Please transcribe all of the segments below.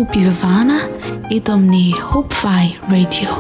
fanompoam-pivavahana eto amin'ny Hope Fi Radio.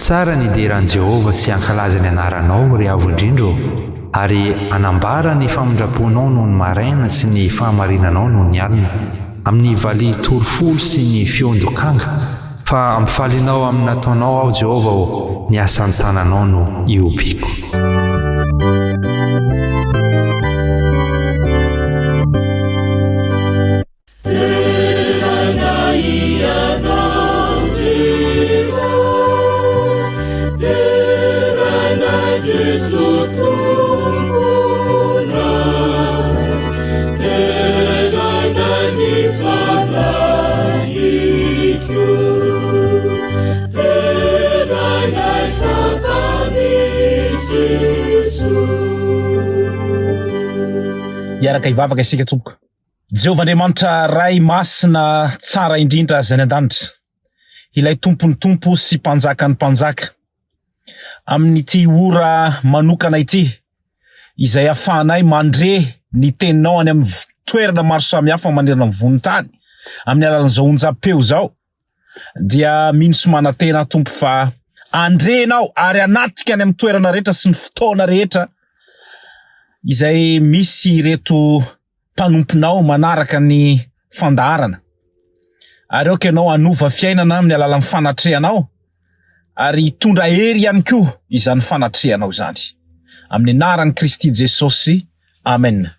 Tsara ny hidera an'i Jehovah sy hankalaza ny anaranao, ry Avo Indrindra ô, ary hanambara ny famindram-ponao noho ny maraina sy ny fahamarinanao noho ny alina, amin'ny valiha torofolo sy ny feon-dokanga. Fa ampifalinao amin'ny nataonao aho, Jehovah ô, ny asan'ny tananao no ihobiako. Hiaraka hivavaka isika tompoko. Jehovah Andriamanitra Ray masina tsara indrindra izay any an-danitra, ilay Tompon'ny tompo sy Mpanjakan'ny mpanjaka, amin'ity ora manokana ity izay ahafahanay mandre ny teninao any amin'ny toerana maro samihafa manerana ny vohon-tany amin'ny alalan'izao onjam-peo izao dia mino sy manantena aho Tompo fa handre Ianao ary hanatrika any amin'ny toerana rehetra sy ny fotoana rehetra izay misy ireto mpanomponao manaraka ny fandaharana. Ary aoka Ianao hanova fiainana amin'ny alalan'ny fanatrehanao ary hitondra hery ihany koa izany fanatrehanao izany. Amin'ny anaran'i Kristy Jesosy, Amen.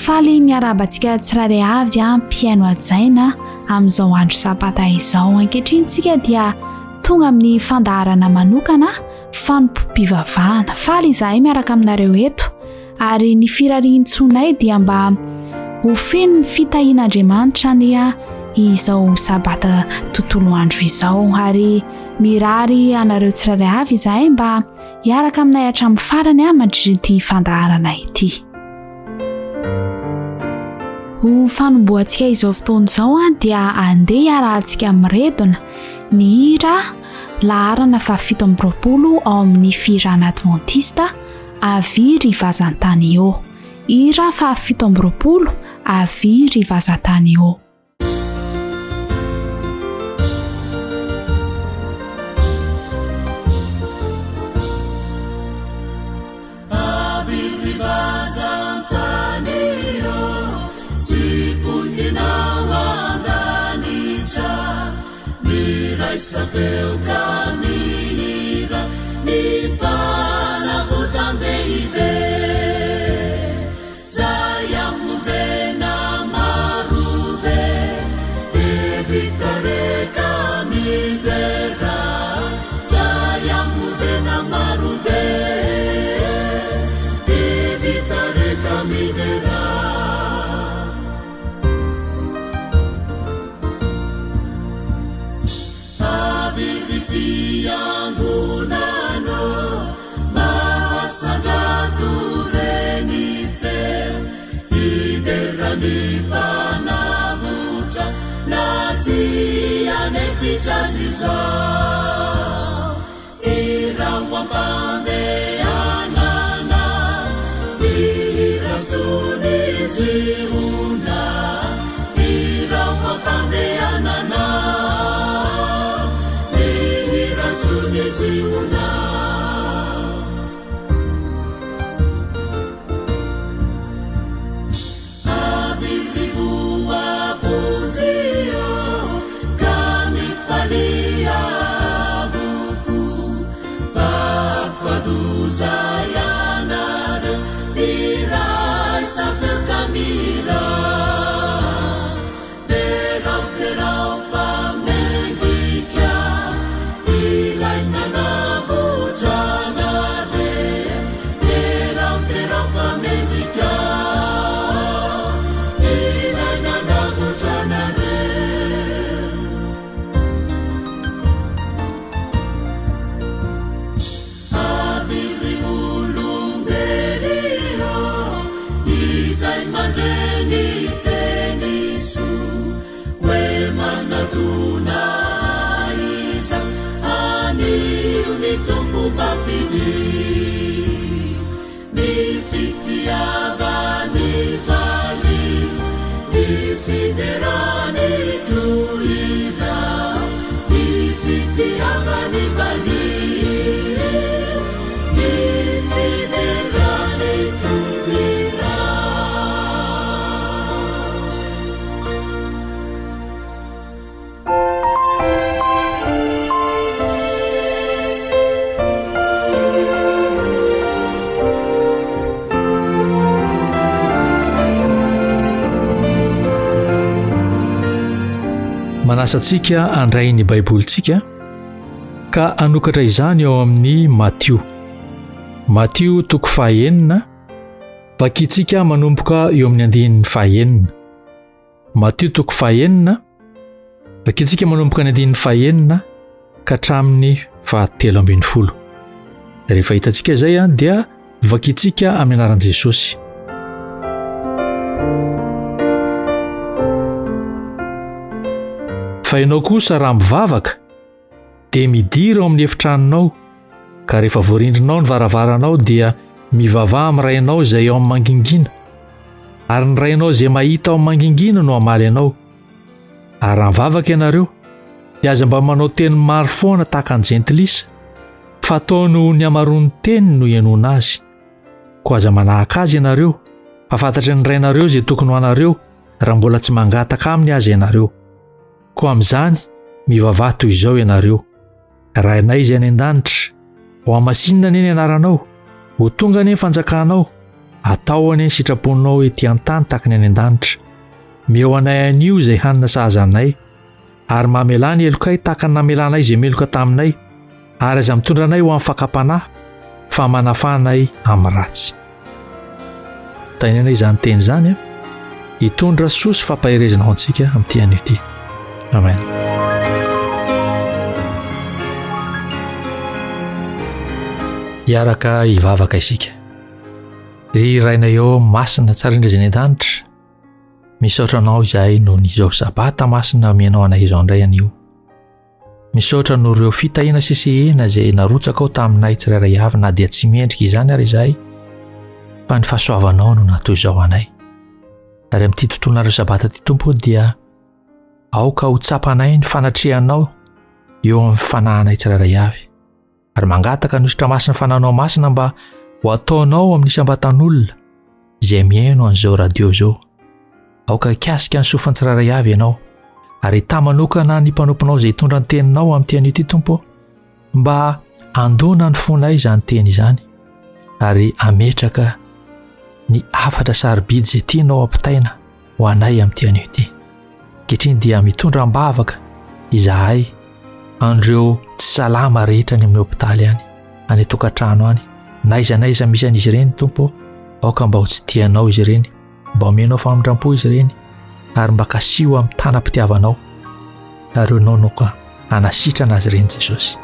Faly miarahaba antsika tsirairay avy mpihaino hajaina amin'izao andro sabata izao. Ankehitriny tsika dia tonga amin'ny fandaharana manokana fanompoam-pivavahana. Faly izahay miaraka aminareo eto ary ny firarian-tsoanay dia mba ho feno ny fitahian'Andriamanitra anie izao sabata tontolo andro izao ary mirary anareo tsirairay avy izahay mba hiaraka aminay hatramin'ny farany mandritra ity fandaharana ity. Ho fanombohantsika izao fotoana izao dia andeha hiarahantsika miredona ny hira laharana faha 27 ao amin'ny fihirana advantista Avia ry vazan-tany ô. Hira faha 27 Avia ry vazan-tany ô. Miraisa feo ka mihira ny. miderà. Avy ry fiangonana mahasandrato reny feo hidera ny Mpanavotra na dia anefitra azy izao. Hirao am-pandehanana, hira soa ny Ziona, hirao am-pandehanana, hira soa ny Ziona. Avy ry voavonjy ô, ka mifalia avokoa, fa afa-doza ianareo, miraisa feo ka mihirà. Derao, derao fa mendrika ilay nanavotra anareo. Derao, derao fa mendrika ilay nanavotra anareo. Avy ry olombelona izay mandre ny teny soa hoe manatona iza anio ny Tompo mba fidio ny fitiavany valio ny fiderany tohina ny fitiavany valio ny fiderany tohina. Manasa antsika handray ny Baibolintsika ka hanokatra izany ao amin'ny Matio. Matio toko fahenina, vakintsika manomboka eo amin'ny andininy fahenina. Matio toko fahenina, vakintsika manomboka ny andininy fahenina ka hatramin'ny fahatelo ambin'ny folo. Rehefa hitantsika izay dia vakintsika amin'ny anaran'i Jesosy. Fa ianao kosa raha mivavaka dia midira ao amin'ny efitranonao, ka rehefa voarindrinao ny varavaranao dia mivavaha amin'ny Rainao izay ao amin'ny mangingina, ary ny Rainao izay mahita ao amin'ny mangingina no hamaly anao. Ary raha mivavaka ianareo, dia aza mba manao teny maro foana tahaka ny jentilisa, fa atao noho ny hamaroan'ny teny no ihainoana azy. Koa aza manahaka azy ianareo, fa fantatry ny Rainareo izay tokony ho anareo raha mbola tsy mangataka aminy aza ianareo. Koa amin'izany, mivavaha toy izao ianareo, Rainay izay any an-danitra, hohamasinina anie ny anaranao, ho tonga anie ny fanjakanao, atao anie ny sitraponao ety an-tany tahaka ny any an-danitra. Meo anay anio izay hanina sahaza anay, ary mamelà ny helokay tahaka ny namelanay izay meloka taminay, ary aza mitondra anay ho amin'ny fakam-panahy, fa manafaha anay amin'ny ratsy. Tainana izany teny izany a, hitondra soa sy fampaherezana ho antsika amin'ity anio ity. Amen. Hiaraka hivavaka isika. Ry Rainay eo masina tsara indrindra izay any an-danitra, misaotra anao izahay noho ny izao sabata masina omenao anay izao indray anio. Misaotra noho ireo fitahiana sesehena izay narotsakao taminay tsirairay avy na dia tsy mendrika izany ary izahay fa ny fahasoavanao no natoy izao anay. Ary amin'ity tontolonareo sabata ity Tompo dia aoka ho tsapanay ny fanatrehanao eo amin'ny fanahinay tsirairay avy. Ary mangataka ny hosotra masin'ny fananao masina mba ho ataonao amin'ny isam-batan'olona izay mihaino an'izao radio izao. Aoka hikasika ny sofin'ny tsirairay avy ianao, ary hitahy manokana ny mpanomponao izay hitondra ny teninao amin'ity anio ity, Tompo, mba handona ny fonay izany teny izany, ary hametraka ny hafatra sarobidy izay tianao hampitaina ho anay amin'ity anio ity. Ankehitriny dia mitondra am-bavaka izahay an'ireo tsy salama rehetra any amin'ny hopitaly any, any an-tokantrano any, na aiza na aiza misy an'izy ireny, Tompo. Aoka mba ho tsy tianao izy ireny, mba omenao famindram-po izy ireny, ary mba kasiho amin'ny tanam-pitiavanao. Ary ianao no ka hanasitrana azy ireny Jesosy.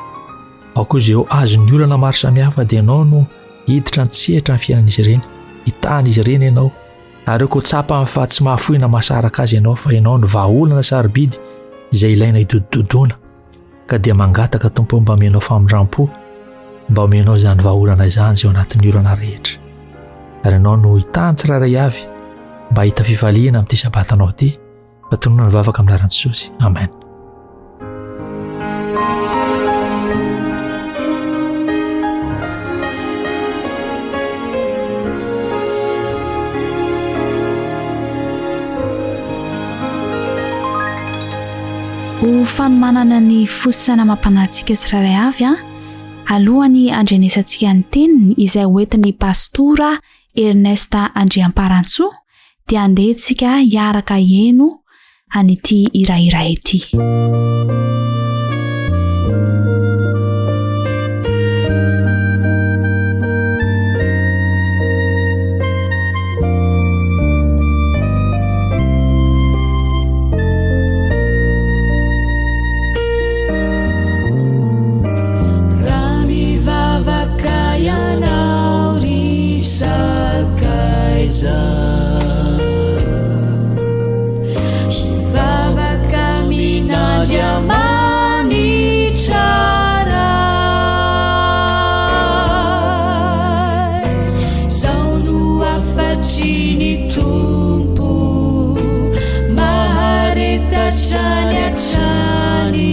Aoka izy ireo azon'ny olana maro samihafa dia ianao no hiditra an-tsehatra ny fiainan'izy ireny, hitahana izy ireny ianao, ary aoka ho tsapany fa tsy mahafoy na mahasaraka azy ianao fa ianao no vahaolana sarobidy izay ilaina hidodododoana. Ka dia mangataka Tompo mba omenao famindram-po, mba omenao izany vahaolana izany izay ao anatin'ny olana rehetra. Ary ianao no hitahany tsirairay avy mba hahita fifaliana amin'ity sabatanao ity. Fa tonona ny vavaka amin'ny anaran'i Jesosy. Amen. Ho fanomanana ny fo sy saina amam-panahintsika tsirairay avy, alohan'ny handrenesantsika ny teniny izay hoentin'ny Pastora Ernest Andriamparantsoa dia andeha tsika hiaraka heno an'ity hira iray ity. Raha mivavaka ianao ry sakaiza Hivavaka amin'Andriamanitra Ray Zao no hafatry ny Tompo Mahareta hatrany hatrany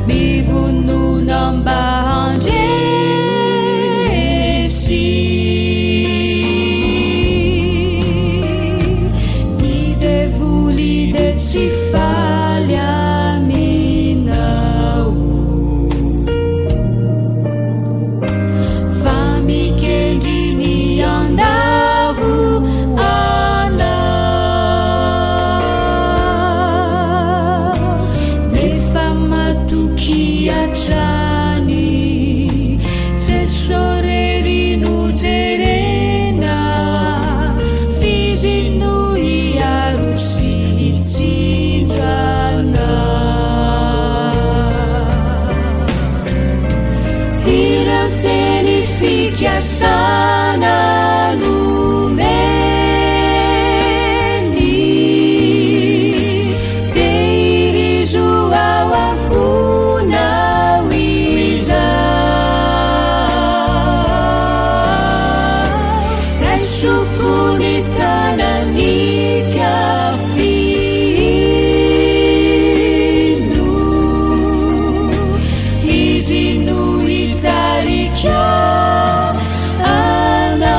Mivonona mba handresy Ny devoly dia tsy faly aminao Fa mikendry ny handavo anao Nefa matokia hatrany Jeso rery no jerena F'izy no hiaro sy hitsinjo anao Ireo teny fikasana nomeny Tehirizo ao am-ponao izany Raiso koa ny tanany ka fihino Izy no hitarika anao.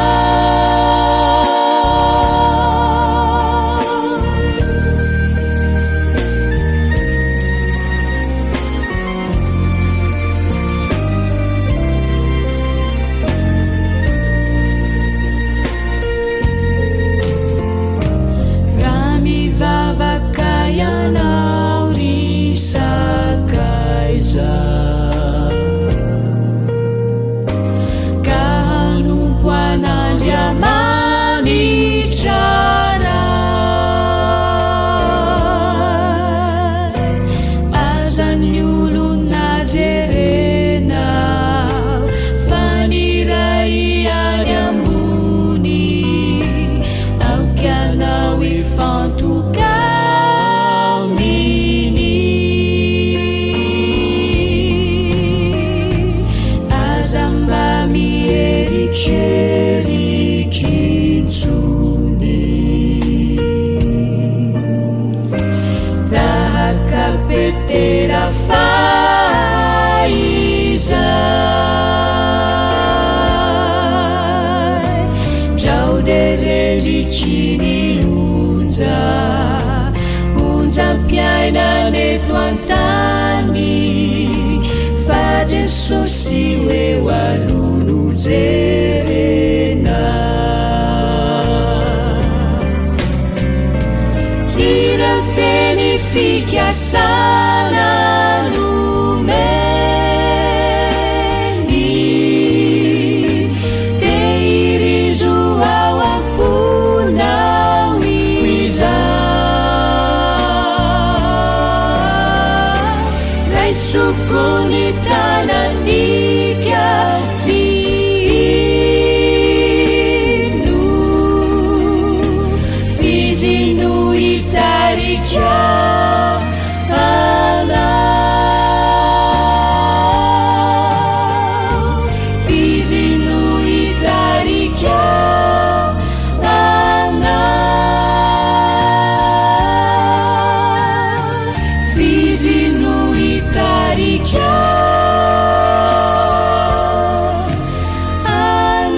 Raha mivavaka ianao ry sakaiza Ka hanompo an'Andriamanitra Ray Aza ny olona jerena Fa ny Ray any ambony Aoka ianao hifantoka aminy Aza mba mierikerika intsony Tahaka Petera fahizay Ndrao dia rendriky ny onja Onjam-piainana eto an-tany Fa Jesosy ho eo aloha no jerena Ireo teny fikasana nomeny Tehirizo. ny tanan'ika fihino, f'izy no hitarika anao, f'izy no hitarika anao, f'izy no hitarika anao.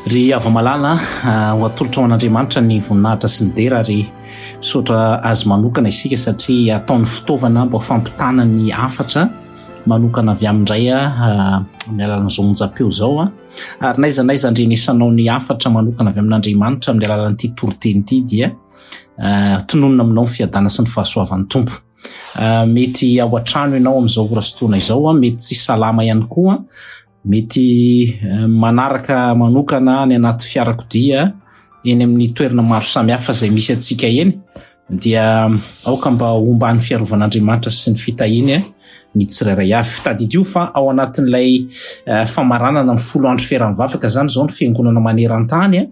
Ry hava-malala, ho atolotra ho an'Andriamanitra ny voninahitra sy ny dera ary misaotra azy manokana isika satria ataony fitaovana mba ho fampitana ny hafatra manokana avy aminy indray amin'ny alalan'izao onjam-peo izao. Ary n'aiza n'aiza andrenesanao ny hafatra manokana avy amin'Andriamanitra amin'ny alalan'ity toriteny ity dia tononina aminao ny fiadana sy ny fahasoavan'ny Tompo. Mety ao an-trano ianao amin'izao ora sy fotoana izao, mety tsy salama ihany koa, mety manaraka manokana any anaty fiarakodia eny amin'ny toerana maro samihafa izay misy antsika eny. Dia aoka mba homba ny fiarovan'Andriamanitra sy ny fitahiany ny tsirairay avy. Tadidio fa ao anatin'ilay eh, famaranana ny folo andro fiaraha-mivavaka izany izao ny fiangonana maneran-tany eh,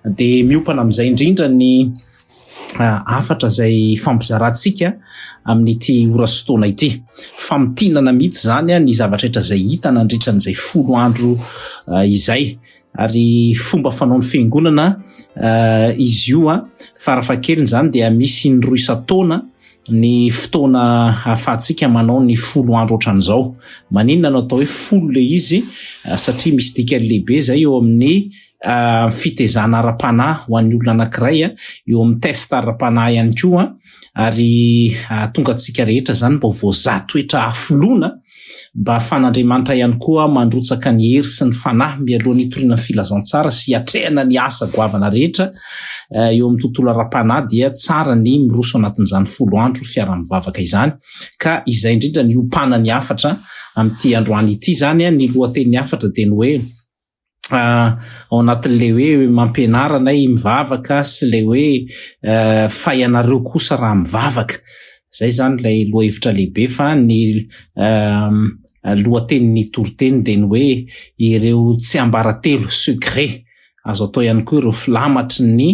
dia miompana amin'izay indrindra ny eh, hafatra izay fampizarantsika amin'ity ora sy fotoana ity. Famintinana mihitsy izany ny zavatra rehetra izay hita nandritra an'izay folo andro izay. Ary fomba fanaon'ny fiangonana izy io, farafahakeliny izany dia misy indroa isan-taona ny fotoana ahafahantsika manao ny folo andro ohatran'izao. Maninona no atao hoe folo ilay izy? Satria misy dikany lehibe izay eo amin'ny fitezana ara-panahy ho an'ny olona anankiray, eo amin'ny test ara-panahy ihany koa, ary hahatonga antsika rehetra izany mba ho voazaha toetra hafoloana Mba hahafahan'Andriamanitra ihany koa mandrotsaka ny hery sy ny fanahy mialoha ny hitoriana ny filazantsara sy hiatrehana ny asa goavana rehetra eo amin'ny tontolo ara-panahy dia tsara ny miroso anatin'izany folo andro fiaraha-mivavaka izany. Ka izay indrindra ny hiompanan'ny hafatra amin'ity androany ity izany. Ny lohatenin'ny hafatra dia ny hoe. ao anatin'ilay hoe mampianara anay mivavaka sy ilay hoe fa ianareo kosa raha mivavaka. Izay izany ilay lohahevitra lehibe fa ny lohatenin'ny toriteny dia ny hoe ireo tsiambaratelo, secret, azo atao ihany koa ireo filamatry ny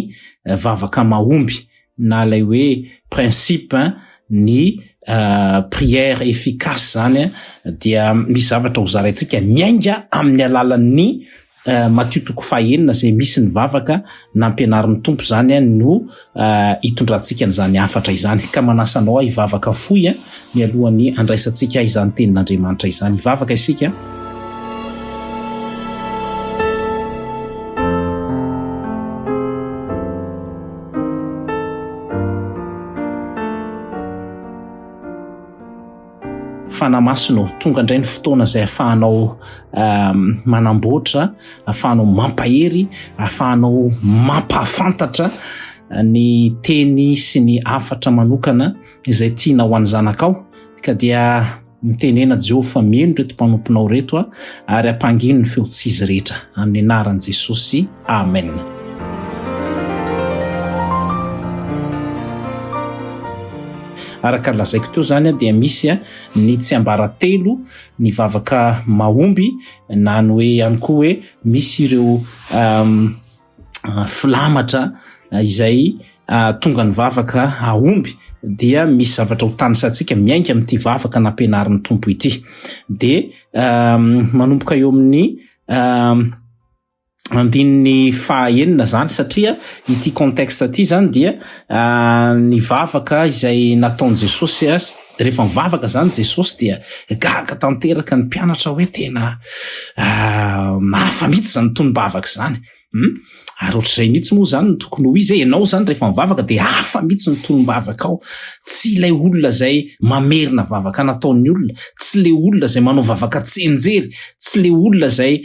vavaka mahomby na ilay hoe principe ny prière efficace zany dia misy zavatra ho zaraintsika miainga amin'ny alalan'ny Matio toko fahenina izay misy ny vavaka nampianarin'ny Tompo zany no hitondrantsika an'izany hafatra izany ka manasa anao aho hivavaka fohy mialohan'ny handraisantsika izany tenin'Andriamanitra izany. Hivavaka isika. Fanahy Masina ô, tonga indray ny fotoana izay ahafahanao manamboatra, ahafahanao mampahery, ahafahanao mampahafantatra ny teny sy ny hafatra manokana izay tianao ho an'ny zanakao ka dia Mitenena Jehovah fa mino ireto mpanomponao ireto aho ary ampangino ny feo tsy izy rehetra. Amin'ny anaran'i Jesosy. Amen. Araka ny lazaiko teo izany dia misy ny tsiambaratelo ny vavaka mahomby na ny hoe ihany koa hoe misy ireo filamatra izay tonga ny vavaka hahomby dia misy zavatra ho tanisantsika miainga amin'ity vavaka nampianarin'ny Tompo ity. Dia manomboka eo amin'ny andininy fahaenina zany satria ity contexte ity zany dia ny vavaka izay nataon'i Jesosy rehefa mivavaka zany Jesosy dia gaga tanteraka ny mpianatra hoe tena hafa mihitsy zany tonom-bavaka izany. Hum? Ary ohatr'izay mihitsy moa izany no tokony ho izy e, ianao izany rehefa mivavaka dia hafa mihitsy ny tonom-bavaka ao, tsy ilay olona izay mamerina vavaka nataon'ny olona, tsy ilay olona izay manao vavaka tsianjery, tsy ilay olona izay.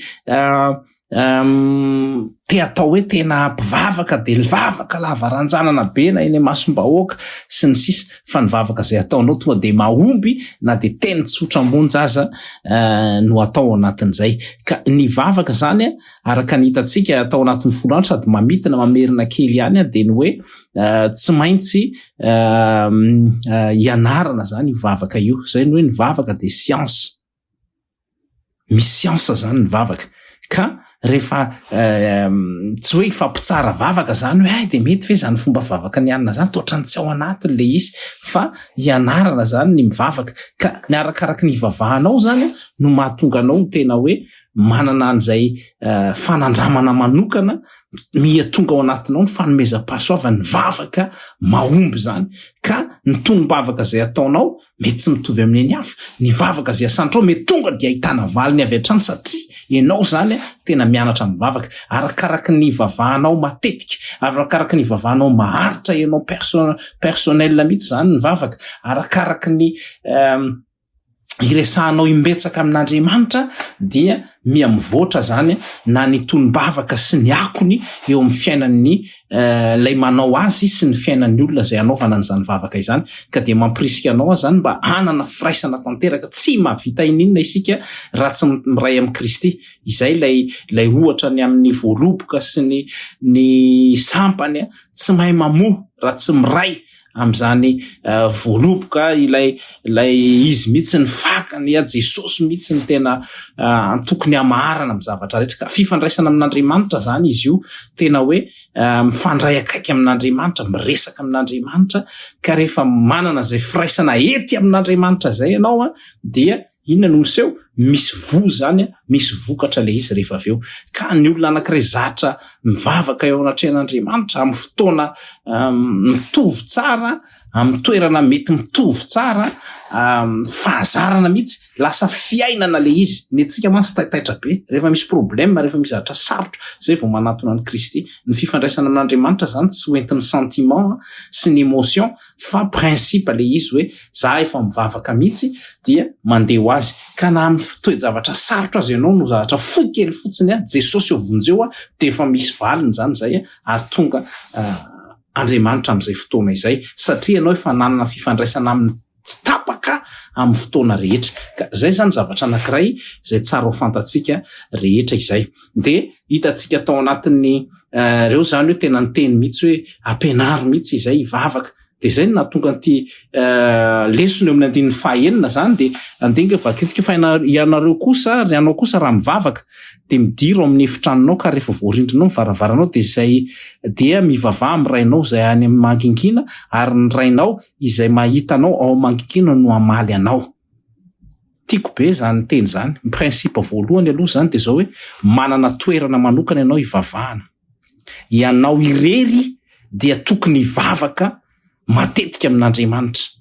Te atao hoe tena mpivavaka dia vavaka lava ranjanana be na eny imasom-bahoaka sy ny sisa fa ny vavaka izay ataonao tonga dia mahomby na dia teny tsotra monja aza no atao ao anatin'izay. Ka ny vavaka izany araka ny hitantsika tao anatin'ny folo andro sady mamintina mamerina kely ihany dia ny hoe tsy maintsy ianarana izany io vavaka io. Izay ny hoe ny vavaka dia siansa. Misy siansa zany ny vavaka ka rehefa tsy hoe hifampitsara vavaka zany hoe hay de mety ve zany fomba vavaka ny anona zany toa ohatran'ny tsy ao anatiny le izy fa ianarana zany ny mivavaka ka ny arakaraky ny ivavahanao zany no mahatonga anao ho tena hoe manana an'izay fanandramana manokana miha tonga ao anatinao ny fanomezam-pahasoavan'ny vavaka mahomby zany ka ny tonom-bavaka zay ataonao mety tsy mitovy amin'ny an'ny hafa, ny vavaka izay asandratrao mety tonga dia ahitana valiny avy hatrany satria ianao izany tena mianatra mivavaka, arakaraky ny ivavahanao matetika, arakaraky ny ivavahanao maharitra ianao perso- personnel mihitsy izany ny vavaka, arakaraky ny iresahanao imbetsaka amin'Andriamanitra dia miha mivoatra izany na ny tonom-bavaka sy ny akony eo amin'ny fiainan'ny ilay manao azy sy ny fiainan'ny olona izay anaovana an'izany vavaka izany ka dia mampirisika anao aho izany mba hanana firaisana tanteraka tsy mahavita ininona isika raha tsy miray amin'i Kristy izay ilay ilay ohatra ny amin'ny voaloboka sy ny ny sampany tsy mahay mamoa raha tsy miray amin'izany voaloboka ilay ilay izy mihitsy ny fakany a Jesosy mihitsy ny tena tokony hamaharana amin'ny zavatra rehetra ka fifandraisana amin'Andriamanitra zany izy io tena hoe mifandray akaiky amin'Andriamanitra miresaka amin'Andriamanitra ka rehefa manana izay firaisana ety amin'Andriamanitra izay ianao a dia Inona no miseho? Misy voa izany, misy vokatra ilay izy rehefa avy eo. Ka ny olona anankiray zatra mivavaka eo anatrehan'Andriamanitra amin'ny fotoana mitovy tsara, amin'ny toerana mety mitovy tsara, fahazarana mihitsy, lasa fiainana ilay izy. Ny antsika mantsy taitaitra be, rehefa misy problème, rehefa misy zavatra sarotra, izay vao manatona an'i Kristy. Ny fifandraisana amin'Andriamanitra izany tsy hoentin'ny sentiment sy ny émotion fa principe ilay izy hoe Za efa mivavaka mihitsy dia mandeha ho azy ka na amin'ny toe-javatra sarotra aza ianao no zavatra fohy kely fotsiny a, Jesosy ô vonjeo a, dia efa misy valiny izany izay a, ary tonga Andriamanitra amin'izay fotoana izay satria ianao efa nanana fifandraisana aminy tsy tapaka amin'ny fotoana rehetra. Ka izay izany zavatra anankiray izay tsara ho fantatsika rehetra izay. Dia hitantsika tao anatin'ny ireo izany hoe tena niteny mihitsy hoe ampianaro mihitsy izay hivavaka Dia izay no nahatonga an'ity lesona eo amin'ny andininy fahaenina izany dia andeha ange vakintsika fa ianareo kosa ry anao kosa raha mivavaka dia midiro amin'ny efitranonao ka rehefa voarindrinao ny varavaranao dia izay dia mivavaha amin'ny rainao izay any amin'ny mangingina ary ny rainao izay mahita anao ao mangingina no hamaly anao. Tiako be izany teny izany. Ny principe voalohany aloha izany dia izao hoe manana toerana manokana ianao hivavahana. Ianao irery dia tokony hivavaka matetika amin'Andriamanitra.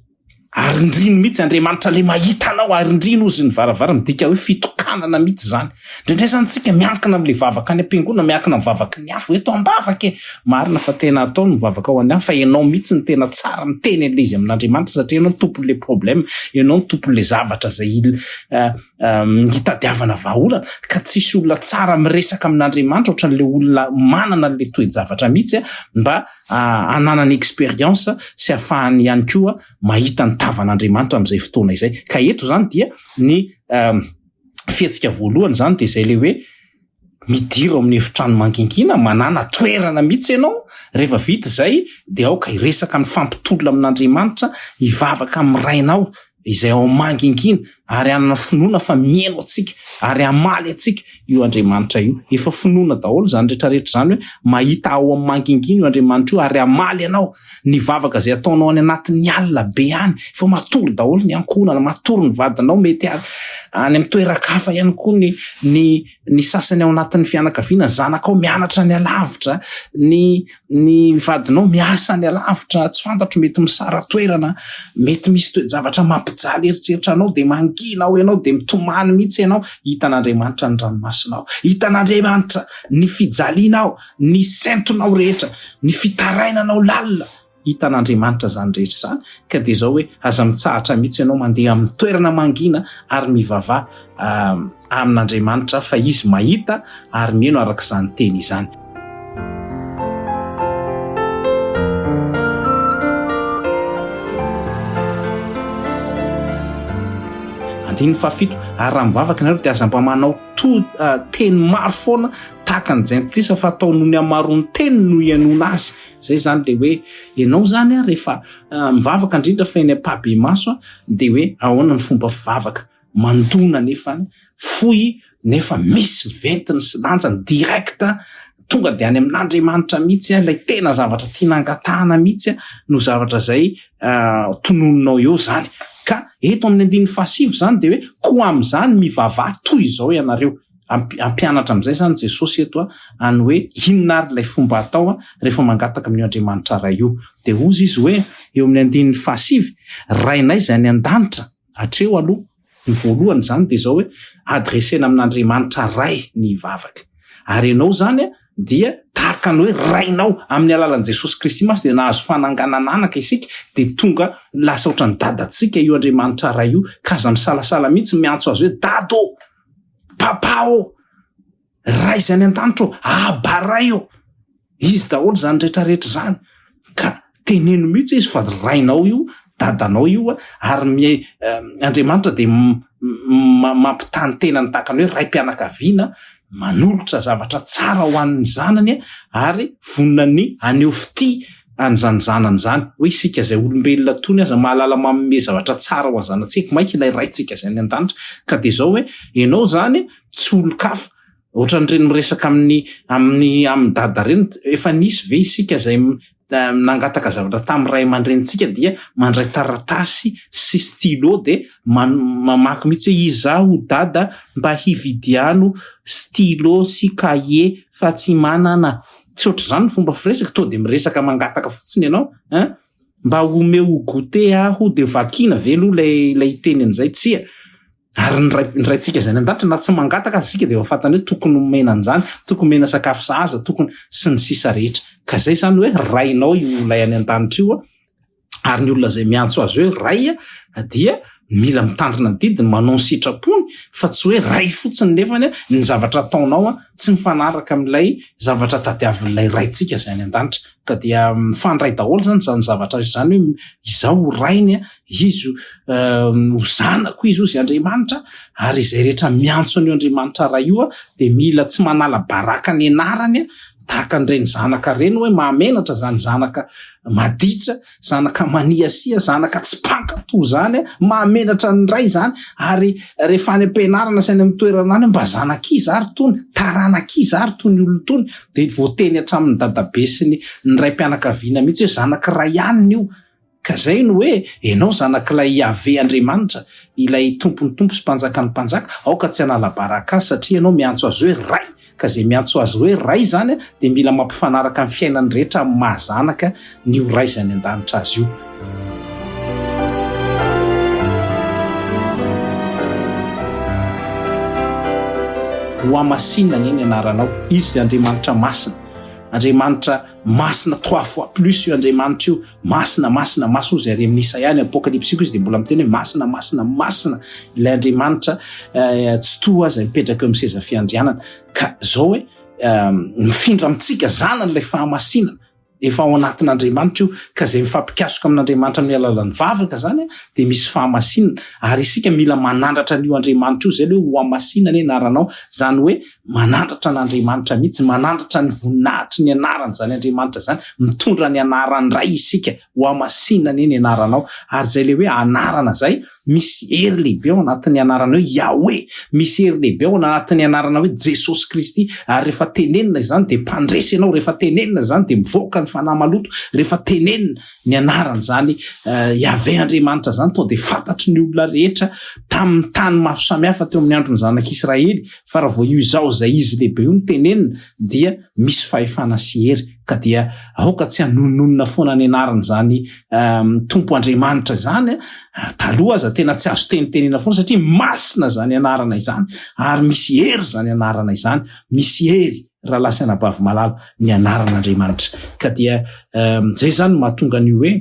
Arindrino mihitsy Andriamanitra le mahita anao, arindrino ozy ny varavarana, midika hoe fitokanana mihitsy izany. Indraindray izany tsika miankina amin'le vavaka any am-piangonana, miankina amin'ny vavaky ny hafa, eto am-bavaka e! Marina fa tena atao ny mivavaka ho an'ny hafa fa ianao mihitsy no tena tsara miteny an'le izy amin'Andriamanitra satria ianao no tompon'le problème, ianao no tompon'le zavatra izay hitadiavana vahaolana ka tsisy olona tsara miresaka amin'Andriamanitra ohatran'ilay olona manana an'ilay toe-javatra mihitsy mba hananany expérience sy hahafahany ihany koa mahita ny tavan'Andriamanitra amin'izay fotoana izay. Ka eto izany dia ny fihetsika voalohany izany dia izay ilay hoe midira ao amin'ny efitrano mangingina, manàna toerana mihitsy ianao, rehefa vita izay dia aoka hiresaka mifampitolona amin'Andriamanitra, hivavaka amin'ny Rainao izay ao mangingina ary hanana finoana fa mihaino antsika ary hamaly antsika io Andriamanitra io. Efa finoana daholo izany rehetra rehetra izany hoe mahita ao amin'ny mangingina io Andriamanitra io ary hamaly anao. Ny vavaka izay ataonao any anatin'ny alina be any, efa matory daholo ny ankohonana, matory ny vadinao, mety any amin'ny toeran-kafa ihany koa ny ny ny sasany ao anatin'ny fianakaviana, ny zanakao mianatra any alavitra, ny ny vadinao miasa any alavitra, tsy fantatro mety misara-toerana, mety misy toe-javatra mampijaly eritreritra anao dia mangina ao ianao dia mitomany mihitsy ianao, hitan'Andriamanitra ny ranomasonao, hitan'Andriamanitra ny fijalianao, ny sentonao rehetra, ny fitarainanao lalina. Hitan'Andriamanitra izany rehetra izany ka dia izao hoe aza mitsahatra mihitsy ianao mandeha amin'ny toerana mangina ary mivavaha amin'Andriamanitra fa Izy mahita ary miheno araka izany teny izany. Andininy fahafito, ary raha mivavaka ianareo dia aza mba manao to teny maro foana tahaka ny jentilisa fa atao noho ny hamaroan'ny teny no ihainoana azy. Zay zany le hoe ianao zany a rehefa mivavaka indrindra fa eny am-pahibemaso dia hoe ahoana ny fomba fivavaka. Mandona nefa fohy nefa misy ventiny sy lanjany direct tonga dia any amin'Andriamanitra mihitsy ilay tena zavatra tiana angatahana mihitsy no zavatra izay tononinao eo zany. Ka eto amin'ny andininy fahasivy zany dia hoe koa amin'izany mivavaha toy izao ianareo. Ampianatra amin'izay izany Jesosy eto any hoe inona ary ilay fomba atao rehefa mangataka amin'io Andriamanitra Ray io. Dia hozy izy hoe eo amin'ny andininy fahasivy, Rainay izay any an-danitra, hatreo aloha, ny voalohany izany dia izao hoe adressena amin'Andriamanitra Ray ny vavaka. Ary ianao izany dia tahaka ny hoe Rainao, amin'ny alalan'i Jesosy Kristy mantsy dia nahazo fananganan'anaka isika, dia tonga lasa ohatran'ny dadantsika io Andriamanitra Ray io, ka aza misalasala mihitsy miantso azy hoe Dada ô! Papa ô! Ray izay any an-danitra ô! Aba Ray ô! Izy daholo izany rehetrarehetra izany. Ka teneno mihitsy izy fa rainao io, dadanao io, ary mi Andriamanitra dia mampitaha ny tenany tahaka ny hoe raim-pianakaviana manolotra zavatra tsara ho an'ny zanany ary vonona ny haneho fitia an'izany zanany izany, hoe isika izay olombelona tony aza mahalala manome zavatra tsara ho an'ny zanatsika, mainka ilay Raintsika izay any an-danitra. Ka dia izao hoe, ianao izany tsy olon-kafa, ohatran'ireny miresaka amin'ny amin'ny amin'ny dada ireny, efa nisy ve isika izay nangataka zavatra tamin'ny ray aman-drenintsika dia mandray taratasy sy stylo dia mamaky mihitsy hoe izaho dada mba hividiano stylo sy kahie fa tsy manana. Tsy ohatr'izany ny fomba firesaka, to dia miresaka mangataka fotsiny ianao ein! Mba omeo goûter aho dia vakiana ve aloha ilay ilay hiteny an'izay? Tsia! Ary ny ray ny raintsika izay any an-danitra na tsy mangataka aza isika dia efa fantany hoe tokony homena an'izany, tokony homena sakafo sahaza, tokony sy ny sisa rehetra. Ka izay izany hoe rainao io ilay any an-danitra io an! Ary ny olona izay miantso azy hoe Ray dia mila mitandrina ny didiny, manao ny sitrapony fa tsy hoe Ray fotsiny nefany ny zavatra ataonao tsy mifanaraka amin'ilay zavatra tadiavin'ilay Raintsika izay any an-danitra. Ka dia mifandray daholo izany izany zavatra izany hoe izaho ho Rainy, izy ho zanako izy hozy Andriamanitra ary izay rehetra miantso an'io Andriamanitra Ray io dia mila tsy manala baraka ny anarany tahaka an'ireny zanaka ireny hoe mahamenatra izany zanaka maditra, zanaka maniasia, zanaka tsy mpankato izany, mahamenatra ny ray izany, ary rehefa any am-pianarana sy any amin'ny toerana any mba zanak'iza ary tony, taranak'iza ary tony olona tony, dia voateny hatramin'ny dadabe sy ny ny raim-pianakaviana mihitsy hoe zanak'i ray anina io. Ka izay no hoe, ianao zanak'ilay Iaveh Andriamanitra, ilay Tompon'ny tompo sy Mpanjakan'ny mpanjaka, aoka tsy hanala baraka Azy, satria ianao miantso Azy hoe Ray, ka izay miantso Azy hoe Ray izany dia mila mampifanaraka ny fiainany rehetra amin'ny maha zanaka ny ho Ray izay any an-danitra azy io. Hohamasinina anie ny anaranao. Izy dia Andriamanitra masina, Andriamanitra masina trois fois plus io Andriamanitra io. Masina, masina, masina hozy ary amin'ny Isaia, ny Apokalypsy koa izy dia mbola miteny hoe masina, masina, masina ilay Andriamanitra eh, Tsitoha izay mipetraka eo amin'ny seza fiandrianana. Ka izao hoe eh, mifindra amintsika zanany ilay fahamasinana efa ao anatin'Andriamanitra io, ka izay mifampikasoka amin'Andriamanitra amin'ny alalan'ny vavaka izany dia misy fahamasinana. Ary isika mila manandratra an'io Andriamanitra io, izay aloha ho hamasinana ny anaranao, izany hoe Manandratra an'Andriamanitra mihitsy, manandratra ny voninahitry ny anarany izany Andriamanitra izany, mitondra ny anaran'ny Ray isika, hohamasinina anie ny anaranao. Ary izay ilay hoe anarana izay, misy hery lehibe ao anatin'ny anarana hoe Yahweh, misy hery lehibe ao anatin'ny anarana hoe Jesosy Kristy, ary rehefa tenenina izany dia mpandresy ianao, rehefa tenenina izany dia mivoaka ny fanahy maloto, rehefa tenenina ny anaran'izany Yaveh Andriamanitra izany tonga dia fantatry ny olona rehetra tamin'ny tany maro samihafa teo amin'ny andron'ny zanak'Israely fa raha vao io izaho izay izy lehibe io no tenenina dia misy fahefana sy hery ka dia aoka tsy hanononona foana ny anaran'izany Tompo Andriamanitra izany taloha aza tena tsy azo tenitenena foana satria masina izany anarana izany ary misy hery izany anarana izany misy hery. Rahalahy sy anabavy malala, ny anaran'Andriamanitra. Ka dia izay izany no mahatonga an'io hoe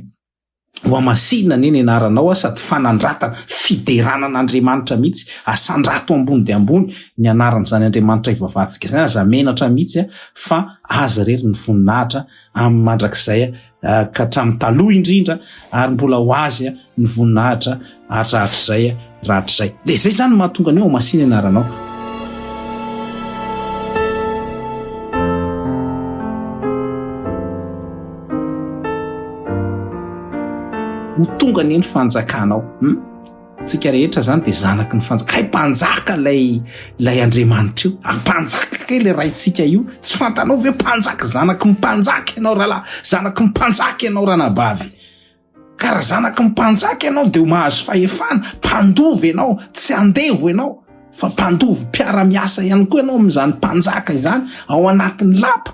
Hohamasinina anie ny anaranao sady fanandratana, fiderana an'Andriamanitra mihitsy, asandrato ambony dia ambony ny anaran'izany Andriamanitra ivavahantsika izany, aza menatra mihitsy fa Azy irery ny voninahitra amin'ny mandrakizay ka hatramin'ny taloha indrindra ary mbola ho Azy ny voninahitra hatrahatrizay rahatrizay. Dia izay izany no mahatonga ny hoe hohamasinina ny anaranao. Ho tonga anie ny fanjakanao. Hum? Tsika rehetra zany dia zanaky ny fanjaka. Hay mpanjaka ilay ilay Andriamanitra io. Ary mpanjaka kay ilay raintsika io. Tsy fantanao ve mpanjaka zanaky ny mpanjaka ianao rahalahy, zanaky ny mpanjaka ianao ranabavy. Ka raha zanaky ny mpanjaka ianao dia ho mahazo fahefana, mpandova ianao, tsy andevo ianao fa mpandova mpiara-miasa ihany koa ianao amin'izany mpanjaka izany ao anatin'ny lapa.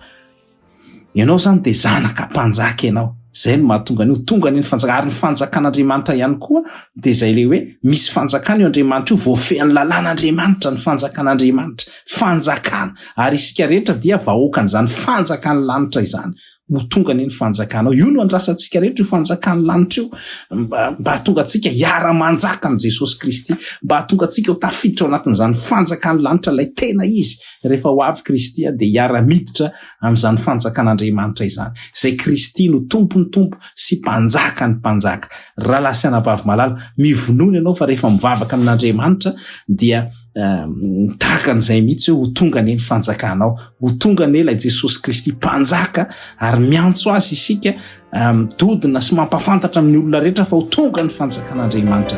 Ianao izany dia zanaka mpanjaka ianao. Izay no mahatonga an'io. Tonga anie ny fanjakana. Ary ny fanjakan'Andriamanitra ihany koa dia izay ilay hoe misy fanjakana io Andriamanitra io, voafehin'ny lalàn'Andriamanitra ny fanjakan'Andriamanitra. Fanjakana. Ary isika rehetra dia vahoakan'izany fanjakan'ny lanitra izany. Ho tonga anie ny fanjakanao. Io no andrasantsika rehetra, io fanjakan'ny lanitra io, mba mba hahatonga antsika hiara-manjaka amin'i Jesosy Kristy, mba hahatonga antsika ho tafiditra ao anatin'izany fanjakan'ny lanitra ilay tena izy. Rehefa ho avy Kristy dia hiara-miditra amin'izany fanjakan'Andriamanitra izany, izay Kristy no Tompon'ny tompo sy Mpanjakan'ny mpanjaka. Rahalahy sy anabavy malala, mivonona ianao fa rehefa mivavaka amin'Andriamanitra dia tahaka an'izay mihitsy hoe ho tonga anie ny fanjakanao, ho tonga anie ilay Jesosy Kristy Mpanjaka ary miantso azy isika Midodona sy mampahafantatra amin'ny olona rehetra fa ho tonga ny fanjakan'Andriamanitra.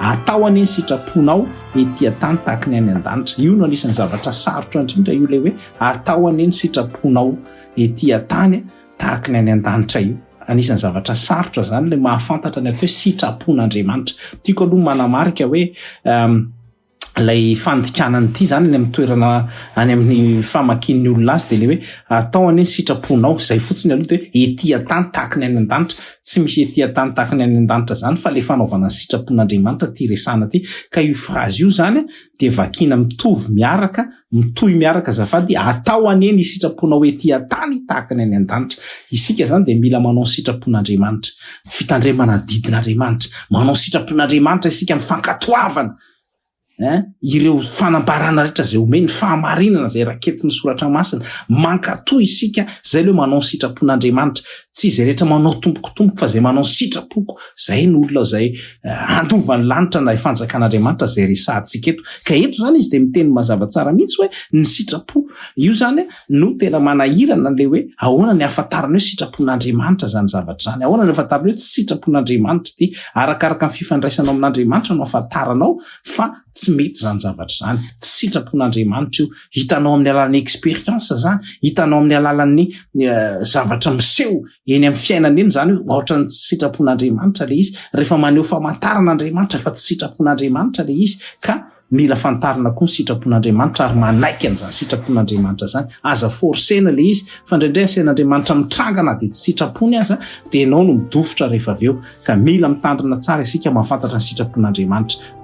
Atao anie ny sitraponao ety an-tany tahaka ny any an-danitra. Io no anisan'ny zavatra sarotra indrindra io ilay hoe atao anie ny sitraponao ety an-tany tahaka ny any an-danitra io. Anisan'ny zavatra sarotra izany ilay mahafantatra ny atao hoe sitrapon'Andriamanitra. Tiako aloha manamarika hoe ilay fandikana an'ity izany any amin'ny toerana any amin'ny famakian'ny olona azy dia ilay hoe atao anie ny sitraponao, izay fotsiny aloha dia hoe ety an-tany tahaka ny any an-danitra. Tsy misy ety an-tany tahaka ny any an-danitra izany fa ilay fanaovana ny sitrapon'Andriamanitra ity resahana ity. Ka io phrase io izany dia vakiana mitovy miaraka Mitohy miaraka azafady, atao anie ny sitraponao ety an-tany tahaka ny any an-danitra. Isika izany dia mila manao ny sitrapon'Andriamanitra. Fitandremana ny didin'Andriamanitra. Manao ny sitrapon'Andriamanitra isika amin'ny fankatoavana eh, ireo fanambarana rehetra izay omeny, ny fahamarinana izay raketin'ny soratra masina. Mankatò isika, izay ilay hoe manao ny sitrapon'Andriamanitra. Tsy izay rehetra manao tompoko tompoko fa izay manao ny sitrapoko, izay no olona izay handova ny lanitra na fanjakan'Andriamanitra izay resahantsika eto. Ka eto izany izy dia miteny mazava tsara mihitsy hoe ny sitrapo. Io izany no tena manahirana ilay hoe ahoana ny ahafantarana hoe sitrapon'Andriamanitra izany zavatra izany. Ahoana ny ahafantarana hoe tsy sitrapon'Andriamanitra ity. Arakaraka ny fifandraisanao amin'Andriamanitra no ahafantaranao fa tsy mety izany zavatra izany. Tsy sitrapon'Andriamanitra io. Hitanao amin'ny alalan'ny expérience izany, hitanao amin'ny alalan'ny zavatra miseho Eny amin'ny fiainana eny izany hoe ohatran'ny tsy sitrapon'Andriamanitra ilay izy. Rehefa maneho famantarana Andriamanitra fa tsy sitrapon'Andriamanitra ilay izy ka mila fantarina koa ny sitrapon'Andriamanitra ary manaiky an'izany sitrapon'Andriamanitra izany. Aza forcer-na ilay izy fa indraindray asain'Andriamanitra mitranga na dia tsy sitrapony aza dia ianao no midofotra rehefa avy eo. Ka mila mitandrina tsara isika mahafantatra ny sitrapon'Andriamanitra.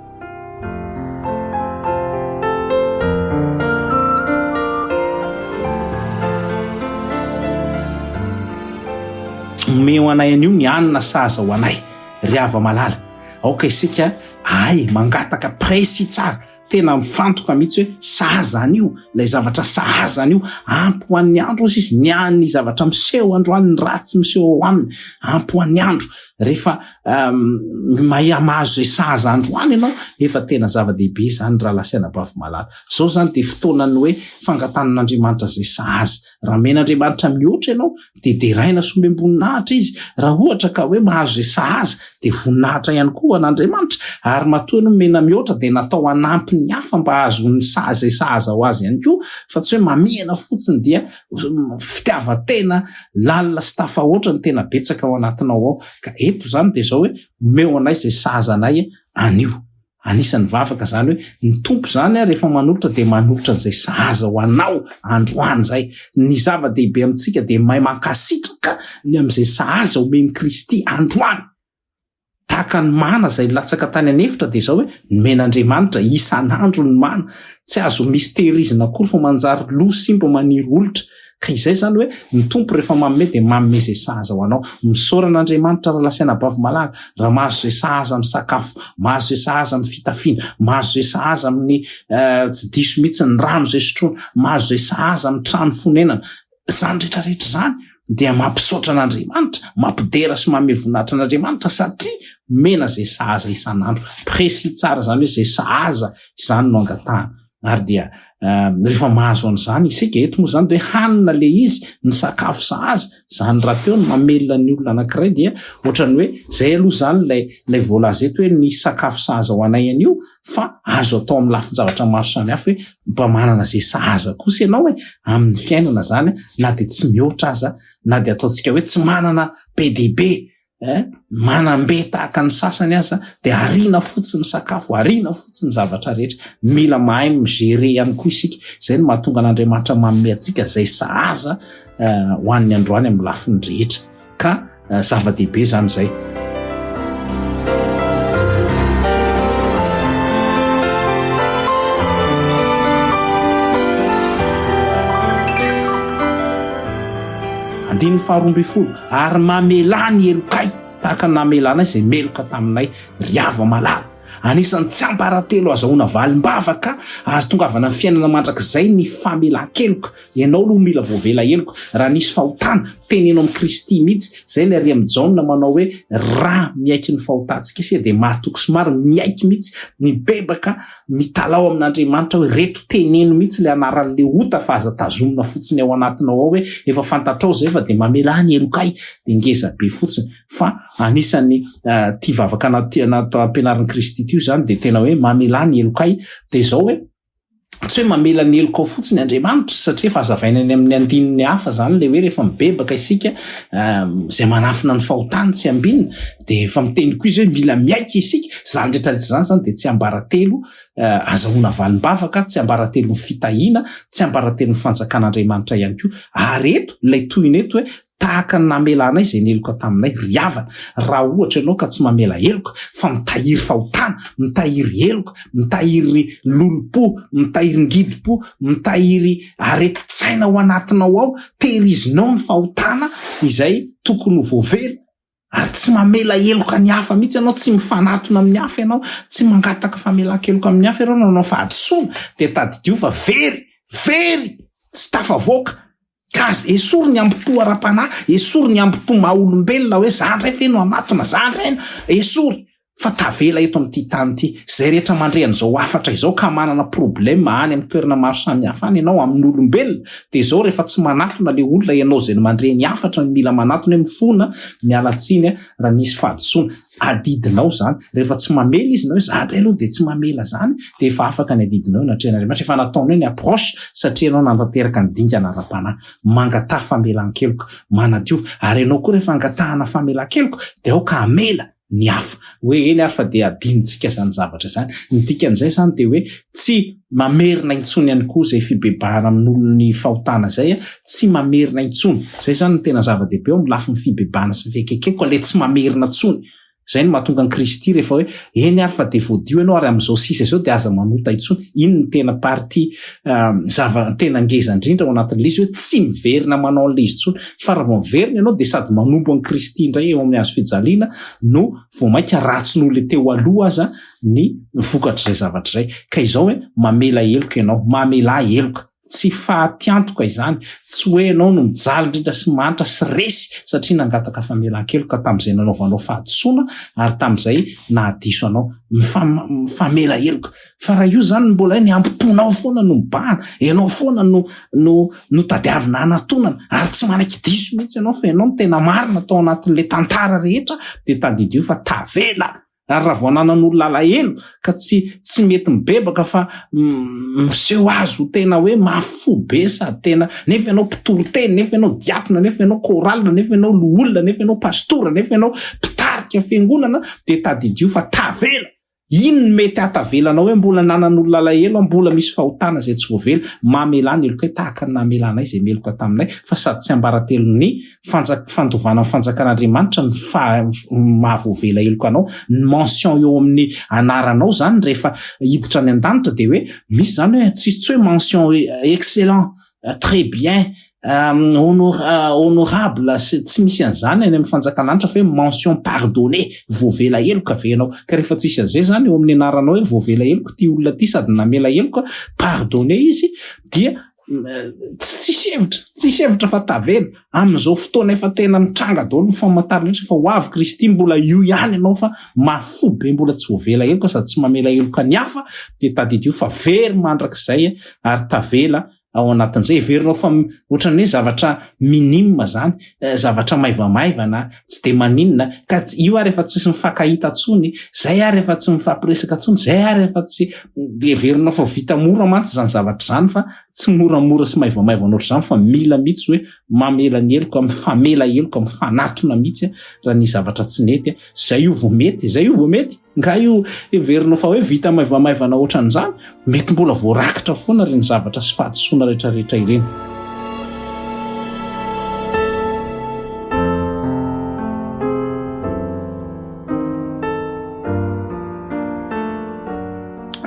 Omeo anay anio ny hanina sahaza ho anay, ry hava-malala. Aoka isika ahay mangataka précis tsara, tena mifantoka mihitsy hoe sahaza anio, ilay zavatra sahaza anio, ampy ho an'ny andro hozy izy, ny an'ny zavatra miseho androany, ny ratsy miseho ao aminy, ampy ho an'ny andro. Rehefa mahay mahazo izay sahaza androany ianao, efa tena zava-dehibe izany rahalahy sy anabavy malala. Izao izany dia fotoanan'ny hoe fangatanan'Andriamanitra izay sahaza. Raha omen'Andriamanitra mihoatra ianao, dia deraina sy omem-boninahitra izy. Raha ohatra ka hoe mahazo izay sahaza, dia voninahitra ihany koa ho an'Andriamanitra. Ary matoa ianao omena mihoatra dia natao hanampy ny hafa mba hahazoany sahaza izay sahaza ho azy ihany koa, fa tsy hoe mamihana fotsiny dia fitiavan-tena lalina sy tafahoatra no tena betsaka ao anatinao ao. Ka eto izany dia izao hoe omeo anay izay sahaza anay anio. Anisan'ny vavaka izany hoe ny Tompo izany rehefa manolotra dia manolotra an'izay sahaza ho anao androany izay. Ny zava-dehibe amintsika dia mahay mankasitraka ny amin'izay sahaza omen'i Kristy androany. Tahaka ny mana izay nilatsaka tany an'efitra dia izao hoe nomen'Andriamanitra isan'andro ny mana. Tsy azo misy tehirizina akory fa manjary lo simba maniry olitra. Ka izay izany hoe ny Tompo rehefa manome dia manome izay sahaza ho anao. Misaora an'Andriamanitra rahalahy sy anabavy malala raha mahazo izay sahaza amin'ny sakafo, mahazo izay sahaza amin'ny fitafiana, mahazo izay sahaza amin'ny tsy diso mihitsy ny rano izay sotroina, mahazo izay sahaza amin'ny trano fonenana. Izany rehetra rehetra izany dia mampisaotra an'Andriamanitra, mampidera sy manome voninahitra an'Andriamanitra satria omena izay sahaza isan'andro. Précis tsara izany hoe izay sahaza izany no angatahana. Ary dia rehefa mahazo an'izany isika, eto moa izany dia hoe hanina ilay izy, ny sakafo sahaza, izany rahateo no mamelona ny olona anankiray dia ohatran'ny hoe izay aloha izany ilay ilay voalaza eto hoe ny sakafo sahaza ho anay anio fa azo atao amin'ny lafin-javatra maro samihafa hoe mba manana izay sahaza kosa ianao e, amin'ny fiainana izany na dia tsy mihoatra aza, na dia ataontsika hoe tsy manana be dia be eh, manam-be tahaka ny sasany aza dia ariana fotsiny ny sakafo, ariana fotsiny ny zavatra rehetra. Mila mahay mi-gérer ihany koa isika. Izay no mahatonga an'Andriamanitra manome antsika izay sahaza eh, ho an'ny androany amin'ny lafiny rehetra. Ka eh, zava-dehibe izany izay. Andininy faharoa ambin'ny folo, Ary mamelà ny helokay tahaka ny namelanay izay meloka taminay, ry hava-malala. Anisan'ny tsiambaratelo azahoana valim-bavaka ahatongavana ny fiainana mandrakizay ny famelan-keloka. Ianao aloha mila voavela heloka. Raha nisy fahotana, teneno amin'i Kristy mihitsy. Izay ilay ary amin'i Jaona manao hoe, Raha miaiky ny fahotantsika isika dia mahatoky sy marina, miaiky mihitsy, mibebaka Mitalaho amin'Andriamanitra hoe reto teneno mihitsy ilay anaran'ilay ota fa aza tazomina fotsiny ao anatinao ao hoe efa fantatrao izay fa dia mamelà ny helokay dia ngeza be fotsiny fa anisan'ny ity vavaka ampianarin'i Kristy ity io izany dia tena hoe mamelà ny helokay dia izao hoe tsy hoe mamela ny helokao fotsiny Andriamanitra satria efa hazavaina any amin'ny andininy hafa izany ilay hoe rehefa mibebaka isika izay manafina ny fahotany tsy ambinina Dia efa miteny koa izy hoe mila miaiky isika, izany rehetra rehetra izany izany dia tsiambaratelo azahoana valim-bavaka, tsiambaratelon'ny fitahiana, tsiambaratelon'ny fanjakan'Andriamanitra ihany koa. Ary eto, ilay tohiny eto hoe tahaka ny namelanay izay neloka taminay, ry havana, raha ohatra ianao ka tsy mamela heloka fa mitahiry fahotana, mitahiry heloka, mitahiry lolompo, mitahiry ngidom-po, mitahiry aretin-tsaina ao anatinao ao, tehirizinao ny fahotana izay tokony ho voavela, Ary tsy mamela heloka ny hafa mihitsy ianao, tsy mifanatona amin'ny hafa ianao, tsy mangataka famelan-keloka amin'ny hafa ianao nanao fahadisoana, dia tadidio fa very, very, tsy tafavoaka. Ka aza esory ny hambom-po ara-panahy, esory ny hambom-po maha olombelona hoe za ndray ve no hanatona, za ndray no, esory. Fa tavela eto amin'ity tany ity. Izay rehetra mandre an'izao hafatra izao ka manana problème any amin'ny toerana maro samihafa any ianao amin'olombelona dia izao rehefa tsy manatona le olona ianao izay mandre ny hafatra no mila manatona hoe mifona miala tsiny raha nisy fahadisoana. Adidinao izany. Rehefa tsy mamela izy na hoe za indray aloha dia tsy mamela izany dia efa afaka ny adidinao eo anatrehan'Andriamanitra. Efa nataonao ny approche satria ianao nanatanteraka ny dingana ara-panahy. Mangataha famelan-keloka. Manadiova. Ary ianao koa rehefa angatahana famelan-keloka dia aoka hamela. ny hafa. Hoe eny ary fa dia adinontsika izany zavatra izany. Ny dikan'izay izany dia hoe tsy mamerina intsony ihany koa izay fibebahana amin'olon'ny fahotana izay, tsy mamerina intsony. Izay izany no tena zava-dehibe eo amin'ny lafiny fibebahana sy ny fiekekeko, ilay tsy mamerina intsony. Izay no mahatonga an'i Kristy rehefa hoe eny ary fa dia voadio ianao ary amin'izao sisa izao dia aza manota intsony. Iny no tena partie zava tena ngeza indrindra ao anatin'ilay izy hoe tsy miverina manao an'ilay izy intsony. Fa raha vao miverina ianao dia sady manompo an'i Kristy indray eo amin'ny hazo fijaliana no vao mainka ratsy noho ilay teo aloha aza ny vokatr'izay zavatra izay. Ka izao hoe mamela heloka ianao, mamelà heloka. Tsy fahatiantoka izany, tsy hoe ianao no mijaly indrindra sy mahantra sy resy satria nangataka famelan-keloka tamin'izay nanaovanao fahadisoana ary tamin'izay nahadiso anao. Mifamela heloka. Fa raha io zany mbola hoe ny hambom-ponao foana no mibahana, ianao foana no no no tadiavina hanatonana ary tsy manaiky diso mihitsy ianao fa ianao no tena marina tao anatin'ilay tantara rehetra dia tadidio fa tavela ary raha vao ananan'olona alahelo ka tsy tsy mety mibebaka fa miseho azy ho tena hoe mafy fo be sady tena nefa ianao mpitory teny nefa ianao diakona nefa ianao chorale nefa ianao loholona nefa ianao pastora nefa ianao mpitarika fiangonana dia tadidio fa tavela. Inn no mety hahatavelanao hoe mbola nanan'olona alahelo aho, mbola misy fahotana izay tsy voavela, mamelà ny helokay tahaka ny namelanay izay meloka taminay, fa sady tsiambaratelon'ny fanjak fandovana ny fanjakan'Andriamanitra ny fa maha voavela heloka anao, ny mention eo amin'ny anaranao izany rehefa hiditra any an-danitra dia hoe misy izany hoe tsisy tsy hoe mention excellent, très bien, honorable sy tsy misy an'izany any amin'ny fanjakan'Anitra fa hoe mention pardonné, voavela heloka ve ianao? Ka rehefa tsisy an'izay izany eo amin'ny anaranao hoe voavela heloka ity olona ity sady namela heloka, pardonné izy dia tsisy hevitra, tsisy hevitra fa tavela. Amin'izao fotoana efa tena mitranga daholo ny famantarana rehetra fa ho avy Kristy mbola io ihany ianao fa mafy fo be mbola tsy voavela heloka sady tsy mamela heloka ny hafa dia tadidio fa very mandrakizay ary tavela ao anatin'izay. Heverinao fa ohatran'ny hoe zavatra minime zany, zavatra maivamaivana, tsy dia maninona, ka io ary efa tsisy mifankahita intsony, zay ary efa tsy mifampiresaka intsony, zay ary efa tsy, dia heverinao fa vita mora mantsy izany zavatra izany fa tsy moramora sy maivamaivana ohatr'izany fa mila mihitsy hoe mamela ny heloka, mifamela heloka, mifanatona mihitsy raha nisy zavatra tsy nety, zay io vao mety, zay io vao mety. Nga io heverinao fa hoe vita maivamaivana ohatran'izany? Mety mbola voarakitra foana ireny zavatra sy fahadisoana rehetrarehetra ireny.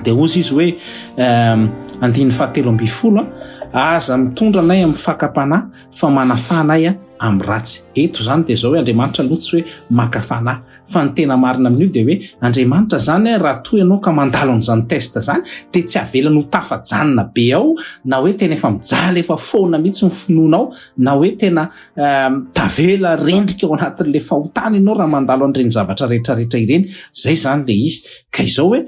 Dia hozy izy hoe andininy fahatelo ambin'ny folo, aza mitondra anay amin'ny fakam-panahy fa manafaha anay amin'ny ratsy. Eto izany dia izao hoe Andriamanitra aloha tsy hoe maka fanahy. Fa ny tena marina amin'io dia hoe Andriamanitra zany raha toa ianao ka mandalo an'izany test zany dia tsy avelany ho tafajanona be ao na hoe tena efa mijaly efa foana mihitsy ny finoanao na hoe tena tavela rendrika ao anatin'le fahotana ianao raha mandalo an'ireny zavatra rehetrarehetra ireny. Zay zany le izy. Ka izao hoe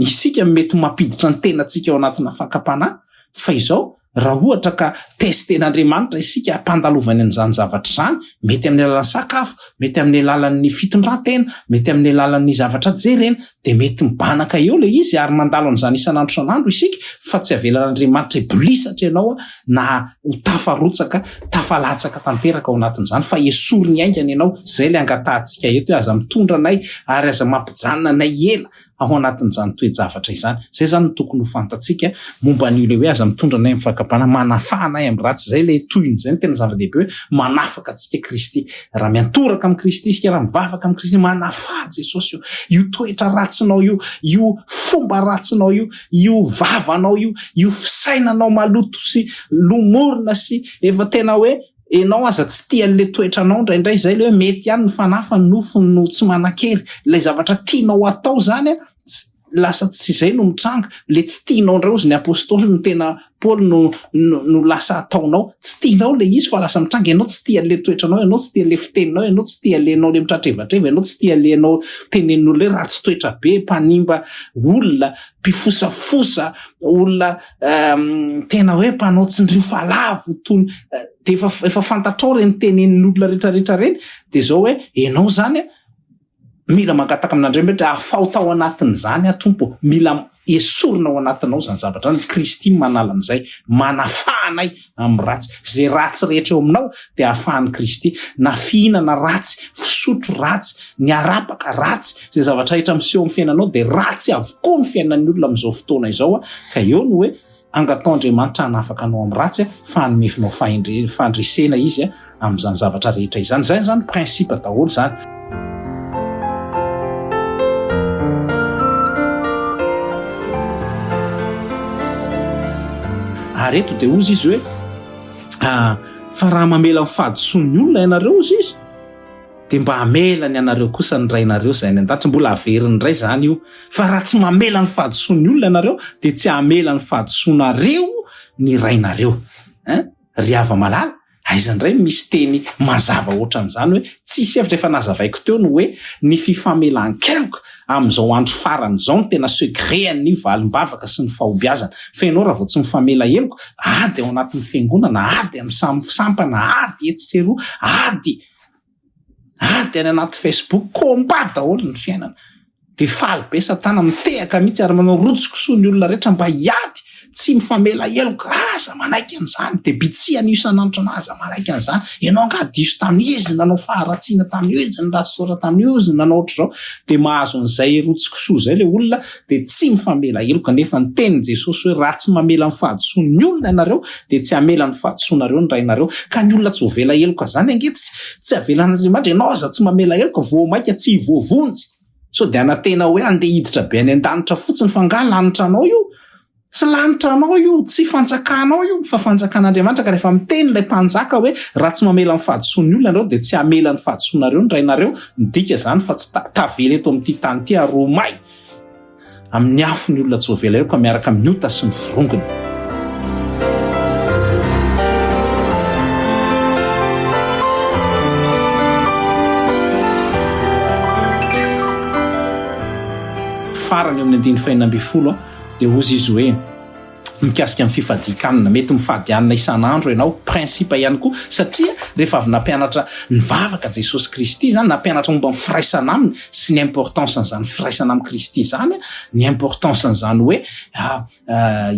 isika mety mampiditra ny tenantsika ao anatina fakam-panahy fa izao Raha ohatra ka testen'Andriamanitra isika hampandalovany an'izany zavatra izany, mety amin'ny alalan'ny sakafo, mety amin'ny alalan'ny fitondran-tena, mety amin'ny alalan'ny zavatra jerena, dia mety mibanaka eo ilay izy ary mandalo an'izany isan'andro isan'andro isika fa tsy avelan'Andriamanitra hibolisatra ianao na ho tafarotsaka, tafalatsaka tanteraka ao anatin'izany fa esoriny haingana ianao. Izay ilay angatahantsika eto hoe aza mitondra anay ary aza mampijanona anay ela ao anatin'izany toe-javatra izany. Izay izany no tokony ho fantatsika momba an'io ilay hoe aza mitondra anay amin'ny fakam-panahy, manafaha anay amin'ny ratsy. Izay ilay tohiny izay no tena zava-dehibe hoe manafaka antsika Kristy. Raha miantoraka amin'i Kristy isika, raha mivavaka amin'i Kristy, manafaha Jesosy io. Io toetra ratsinao io, io fomba ratsinao io, io vavanao io, io fisainanao maloto sy lomorina sy efa tena hoe Enao aza tsy tia an'le toetranao indraindray, zay le hoe mety ihany ny fanahy fa ny nofo no tsy manan-kery, ilay zavatra tianao atao zany an, tsy lasa tsy izay no mitranga, le tsy tianao indray ozy ny apostoly no tena Paoly no no lasa ataonao, tsy tianao le izy fa lasa mitranga, ianao tsy tia an'le toetranao, ianao tsy tia an'le fiteninao, ianao tsy tia an'le ianao le mitratrevatreva, ianao tsy tia an'le ianao tenenin'olona hoe ratsy toetra be, mpanimba olona, mpifosafosa, olona tena hoe mpanao tsindrio fa lavo tony de efa efa fantatrao reny tenenin'olona rehetrarehetra reny de zao hoe enao zany a mila mangataka amin'Andriamanitra afaho tao anatin'izany aho Tompo mila esorina ao anatinao zany zavatra zany Kristy manala an'izay manafaha anay amin'ny ratsy zay ratsy rehetra eo aminao de afahan'i Kristy na fihinana ratsy fisotro ratsy ny arapaka ratsy Izay zavatra rehetra miseho amin'ny fiainanao dia ratsy avokoa ny fiainan'ny olona amin'izao fotoana izao ka eo no hoe angatao Andriamanitra hanafaka anao amin'ny ratsy fa hanome anao fahendrena, fandresena Izy amin'izany zavatra rehetra izany. Izay izany principe daholo izany. Ary eto dia hozy izy hoe fa raha mamela ny fahadisoan'ny olona ianareo hozy izy Dia mba hamela ny anareo kosa ny Rainareo izay any an-danitra. Mbola averiny indray izany io. Fa raha tsy mamela ny fahadisoan'ny olona ianareo, dia tsy hamela ny fahadisoanareo ny Rainareo. Hein? Ry hava-malala, aiza indray no misy teny mazava ohatran'izany hoe tsisy hevitra efa nazavaiko teo ny hoe ny fifamelan-keloka amin'izao andro farany izao no tena secret-n'ny valim-bavaka sy ny fahombiazana. Fa ianao raha vao tsy mifamela heloka, ady ao anatin'ny fiangonana, ady amin'ny samy sampana, ady etsy sy eroa, ady Ady any anaty Facebook, combat daholo ny fiainana. Dia faly be satana mitehaka mihitsy ary manao rotsy kisoa ny olona rehetra mba hiady. tsy mifamela heloka, aza manaiky an'izany, dia bitsihana io isan'andro isan'andro, aza manaiky an'izany, ianao angaha diso tamin'io, izy nanao faharatsiana tamin'io, izy niratsy sora tamin'io, izy nanao ohatr'izao, dia mahazo an'izay rotsy-kisoa izay ilay olona, dia tsy mifamela heloka, nefa ny tenin'i Jesosy hoe raha tsy mamela ny fahadisoan'ny olona ianareo, dia tsy hamela ny fahadisoanareo ny Rainareo, ka ny olona tsy voavela heloka izany ange tsy tsy avelan'Andriamanitra, ianao aza tsy mamela heloka, vao mainka tsy voavonjy. Sao dia hanantena hoe handeha hiditra be any an-danitra fotsiny fa angaha lanitra anao io? Tsy lanitra anao io, tsy fanjakanao io fa fanjakan'Andriamanitra ka rehefa miteny ilay mpanjaka hoe raha tsy mamela ny fahadisoan'ny olona ianareo dia tsy hamela ny fahadisoanareo ny Rainareo, midika izany fa tsy tavela eto amin'ity tany ity ary ho may Amin'ny afo ny olona tsy voavela eo ka miaraka amin'ny ota sy ny forongony. Farany eo amin'ny andininy fahenina ambinifolo dia hozy izy hoe. mikasika ny fifadian-kanina. Mety mifady hanina isan'andro ianao, principe ihany koa, satria rehefa avy nampianatra nivavaka Jesosy Kristy izany, nampianatra momba ny firaisana aminy sy ny importance-n'izany firaisana amin'i Kristy izany, ny importance-n'izany hoe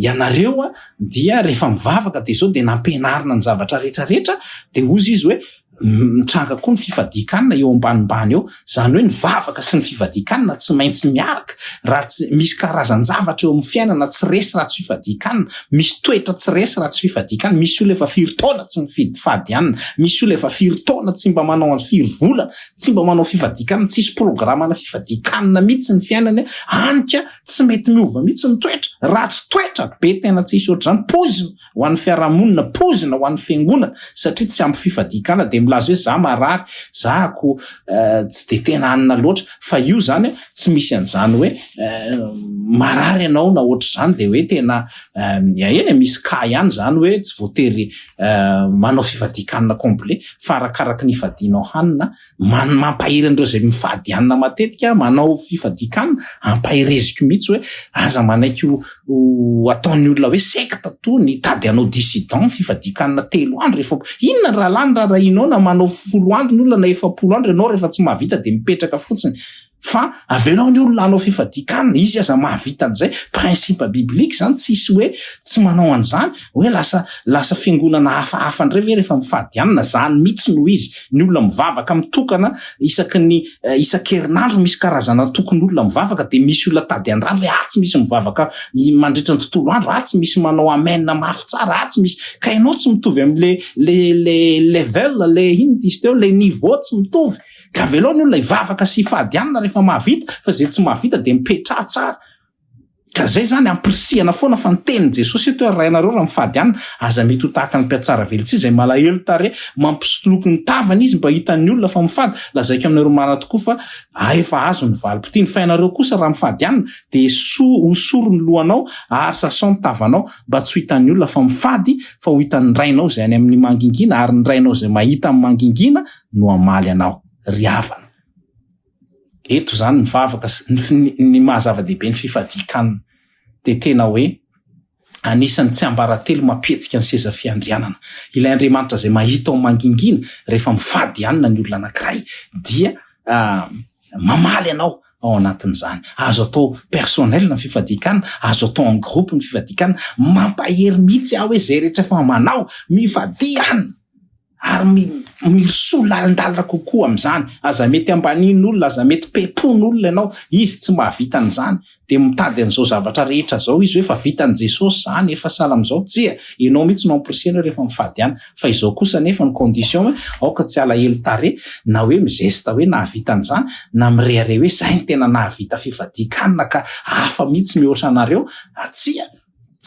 ianareo dia rehefa mivavaka dia izao dia nampianarina ny zavatra rehetra rehetra, dia hozy izy hoe Mitranga koa ny fifadian-kanina eo ambanimbany eo. Izany hoe ny vavaka sy ny fifadian-kanina tsy maintsy miaraka. Raha tsy, misy karazan-javatra eo amin'ny fiainana tsy resy raha tsy fifadian-kanina. Misy toetra tsy resy raha tsy fifadian-kanina. Misy olona efa firy taona tsy mifidy fady hanina. Misy olona efa firy taona tsy mba manao an'ny firy volana tsy mba manao fifadian-kanina. Tsisy programana fifadian-kanina mihitsy ny fiainany. Hany ka tsy mety miova mihitsy ny toetra. Ratsy toetra be tena tsisy ohatr'izany. Poizina. ho an'ny fiarahamonina, poizina ho an'ny fiangonana satria tsy ampy fifadian-kanina dia milaza hoe za marary, za ko tsy dia tena hanina loatra fa io zany tsy misy an'izany hoe marary ianao na ohatr'izany dia hoe tena eny e misy cas ihany zany hoe tsy voatery manao fifadian-kanina complet fa arakaraky ny ifadianao hanina Man, mampahery an'ireo izay mifady hanina matetika, manao fifadian-kanina, ampahereziko mihitsy hoe aza manaiky ho, ho ataon'ny olona hoe secte toa ny hitady hanao dissident, fifadian-kanina telo andro efa, inona ny rahalahy ny raharahianao na manao folo andro ny olona na 40 andro ianao rehefa tsy mahavita dia mipetraka fotsiny. Fa avelao ny olona hanao fifadian-kanina, izy aza mahavita an'izay, principe biblique izany, tsisy hoe tsy manao an'izany, hoe lasa lasa fiangonana hafahafa indray ve rehefa mifady hanina, zany mihitsy no izy, ny olona mivavaka mitokana isaky ny isan-kerinandro misy karazana antokon'olona mivavaka dia misy olona tady handrava hoe atsy misy mivavaka mandritra ny tontolo andro, atsy misy manao amen mafy tsara, atsy misy, ka ianao tsy mitovy amin'le le le level le inona izy teo le niveau tsy mitovy. Ka avelao ny olona hivavaka sy hifady hanina rehefa mahavita fa izay tsy mahavita dia mipetraha tsara. Ka izay izany ampirisihana foana fa ny tenin'i Jesosy eto hoe Rainareo raha mifady hanina aza mety ho tahaka ny mpiatsara velatsihy izay malahelo tarehy mampisoloky ny tavany izy mba hitan'ny olona fa mifady lazaiko aminareo marina tokoa fa efa azo ny valim-pitiany fa ianareo kosa raha mifady hanina dia hosory ny lohanao ary sasao ny tavanao mba tsy ho hitan'ny olona fa mifady fa ho hitan'ny Rainao izay any amin'ny mangingina ary ny Rainao izay mahita amin'ny mangingina no hamaly anao ry havana. Eto izany ny vavaka sy ny ny maha zava-dehibe ny fifadian-kanina dia tena hoe anisan'ny tsiambaratelo mampihetsika ny seza fiandrianana. Ilay Andriamanitra izay mahita ao mangingina rehefa mifady hanina ny olona anankiray dia mamaly anao ao anatin'izany. Azo atao personnel ny fifadian-kanina, azo atao en groupe ny fifadian-kanina. Mampahery mihitsy aho hoe izay rehetra efa manao, mifadia hanina. Ary mirosoa lalindalina kokoa amin'izany. Aza mety ambanian'olona, aza mety pepon'olona ianao. Izy tsy mahavita an'izany. Dia mitady an'izao zavatra rehetra izao izy hoe efa vitan'i Jesosy izany, efa sahala amin'izao. Tsia, ianao mihitsy no amporisihana rehefa mifady any. Fa izao kosa anefa ny condition hoe aoka tsy halahelo tarehy na hoe mizesta hoe nahavita an'izany na mirehareha hoe izay no tena nahavita fifadian-kanina ka hafa mihitsy mihoatra anareo. Tsia.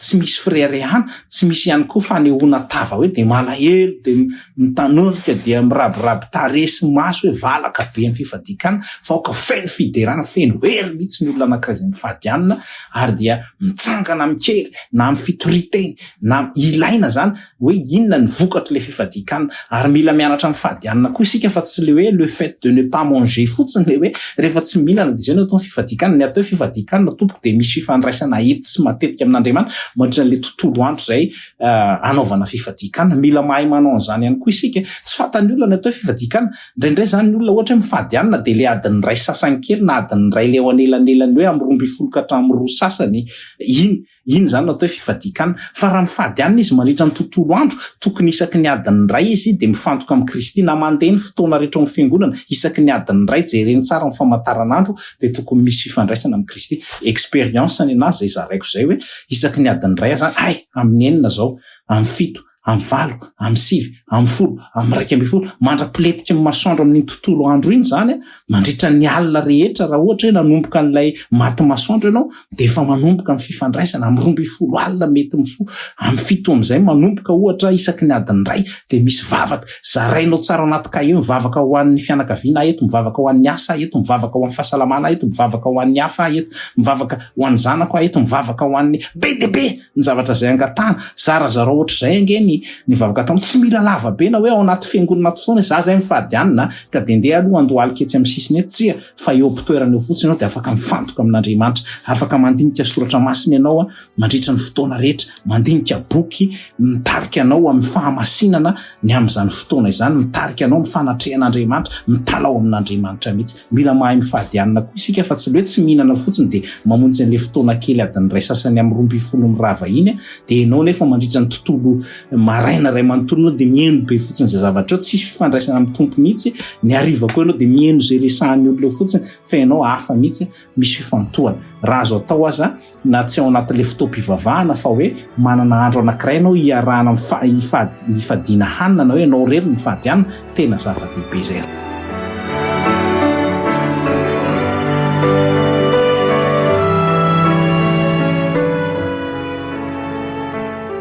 Tsy misy fireharehana, tsy misy ihany koa fanehoana tava hoe dia malahelo, dia mitanorika, dia mirabiraby tarehy sy maso hoe valaka be ny fifadian-kanina, fa aoka feno fiderana, feno hery mihitsy ny olona anankiray izay mifady hanina, ary dia mitsangana amin-kery na amin'ny fitorian-teny na ilaina izany hoe inona ny vokatr'ilay fifadian-kanina. Ary mila mianatra mifady hanina koa isika fa tsy ilay hoe le fait de ne pas manger fotsiny ilay hoe rehefa tsy mihinana dia izay no atao ny fifadian-kanina. Ny atao hoe fifadian-kanina tompoko dia misy fifandraisana ety sy matetika amin'Andriamanitra mandritra an'ilay tontolo andro izay anaovana fifadian-kanina. Mila mahay manao an'izany ihany koa isika. Tsy fatan'ny olona ny atao hoe fifadian-kanina. Indraindray izany ny olona ohatra hoe mifady hanina dia ilay adiny iray sasany kely na adiny iray ilay eo anelanelan'ny hoe amin'ny 12 ka hatramin'ny roa sasany iny. Iny izany no atao hoe fifadian-kanina. Fa raha mifady hanina izy mandritra ny tontolo andro, tokony isaky ny adiny iray izy dia mifantoka amin'i Kristy. Na mandeha ny fotoana rehetra ao amin'ny fiangonana, isaky ny adiny iray, jereny tsara ny famantaranandro, dia tokony misy fifandraisana amin'i Kristy. Expérience nenazy izay zaraiko izay hoe isaky ny adiny iray aho izany, hay, amin'ny enina izao, amin'ny fito, amin'ny valo, amin'ny sivy, amin'ny folo, amin'ny 11, mandra-piletiky ny masoandro amin'iny tontolo andro iny izany, mandritra ny alina rehetra, raha ohatra hoe nanomboka an'ilay maty masoandro ianao, dia efa manomboka ny fifandraisana, amin'ny 12 alina mety mifoha, amin'ny fito amin'izay manomboka ohatra isaky ny adiny iray dia misy vavaka, zarainao tsara ao anaty kahie, mivavaka ho an'ny fianakaviana aho eto, mivavaka ho an'ny asa aho eto, mivavaka ho an'ny fahasalamana aho eto, mivavaka ho an'ny hafa aho eto, mivavaka ho an'ny zanako aho eto, mivavaka ho an'ny, be dia be! Ny zavatra izay angatahana, zarazarao ohatr'izay ange ny ny vavaka ataonao, tsy mila lava be na hoe ao anaty fiangonana anaty fotoana hoe za zay mifady hanina ka dia ndeha aloha handohalika etsy amin'ny sisiny eto, tsia, fa eo am-pitoerana eo fotsiny ianao dia afaka mifantoka amin'Andriamanitra, afaka mandinika soratra masina ianao mandritra ny fotoana rehetra, mandinika boky mitarika anao amin'ny fahamasinana ny amin'izany fotoana izany, mitarika anao amin'ny fanatrehan'Andriamanitra, mitalaho amin'Andriamanitra mihitsy. Mila mahay mifady hanina koa isika fa tsy le hoe tsy mihinana fotsiny dia mamonjy an'ilay fotoana kely adiny iray sasany amin'ny 12 mirava iny dia ianao nefa mandritra ny tontolo maraina iray manontolo ianao dia mihaino be fotsiny izay zavatra eo, tsisy fifandraisana amin'ny Tompo mihitsy, ny hariva koa ianao dia mihaino izay resahan'ny olona eo fotsiny fa ianao hafa mihitsy, misy fifantohana. Raha azo atao aza na tsy ao anatin'ilay fotoam-pivavahana fa hoe manana andro anankiray ianao hiarahana mifady hifadiana hanina na hoe ianao irery no mifady hanina, tena zava-dehibe izay.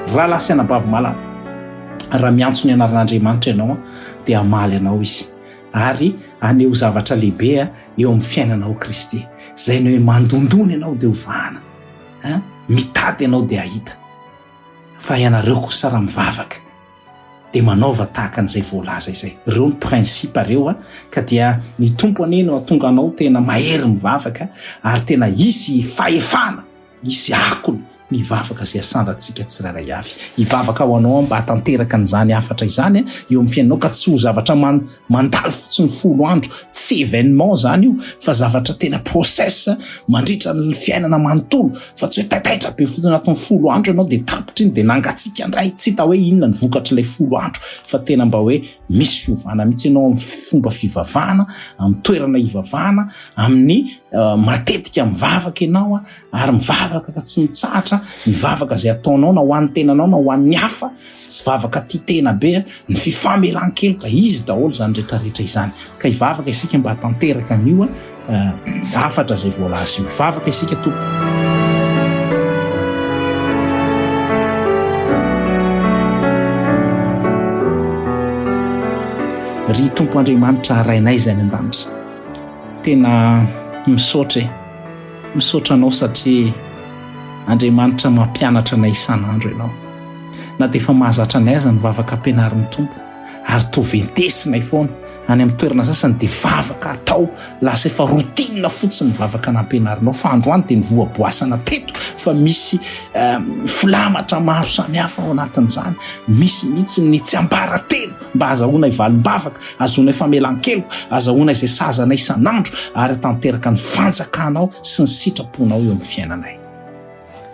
Rahalahy sy anabavy malala, raha miantso ny anaran'Andriamanitra ianao dia hamaly anao Izy ary haneho zavatra lehibe eo amin'ny fiainanao Kristy. Izay ny hoe mandondona ianao dia ho vahana, hein? Mitady ianao dia hahita. Fa ianareo kosa raha mivavaka dia manaova tahaka an'izay voalaza izay. Ireo ny principe ireo a, ka dia ny Tompo anie no hahatonga anao tena mahery mivavaka ary tena hisy fahefana Hisy akony ny vavaka izay asandratsika tsirairay avy. Hivavaka ho anao aho mba hahatanteraka an'izany hafatra izany eo amin'ny fiainanao ka tsy ho zavatra mandalo fotsiny folo andro, tsy événement izany io fa zavatra tena process mandritra ny fiainana manontolo fa tsy hoe taitaitra be fotsiny anatin'ny folo andro ianao dia tapitra iny dia nangatsiaka indray, tsy hita hoe inona ny vokatr'ilay folo andro fa tena mba hoe misy fiovana mihitsy ianao amin'ny fomba fivavahana, amin'ny toerana hivavahana, amin'ny matetika mivavaka ianao ary mivavaka ka tsy mitsahatra, ny vavaka izay ataonao na ho an'ny tenanao na ho an'ny hafa, tsy vavaka tia tena be, ny fifamelan-keloka, izy daholo izany rehetrarehetra izany. Ka hivavaka isika mba hatanteraka an'io hafatra izay voalaza io. Hivavaka isika tompoko. Ry Tompo Andriamanitra Rainay izay any an-danitra. Tena misaotra e! Misaotra anao satria Andriamanitra mampianatra anay isan'andro ianao. Na dia efa mahazatra anay aza ny vavaka ampianarin'ny Tompo ary toa ventesinay foana any amin'ny toerana sasany dia vavaka atao lasa efa routine fotsiny ny vavaka nampianarinao fa androany dia nivoaboasana teto fa misy filamatra maro samihafa ao anatin'izany, misy mihitsy ny tsiambaratelo mba hazahoanay valim-bavaka, hahazoanay famelan-keloka, hazahoanay izay sahaza anay isan'andro, ary hatanteraka ny fanjakanao sy ny sitraponao eo amin'ny fiainanay.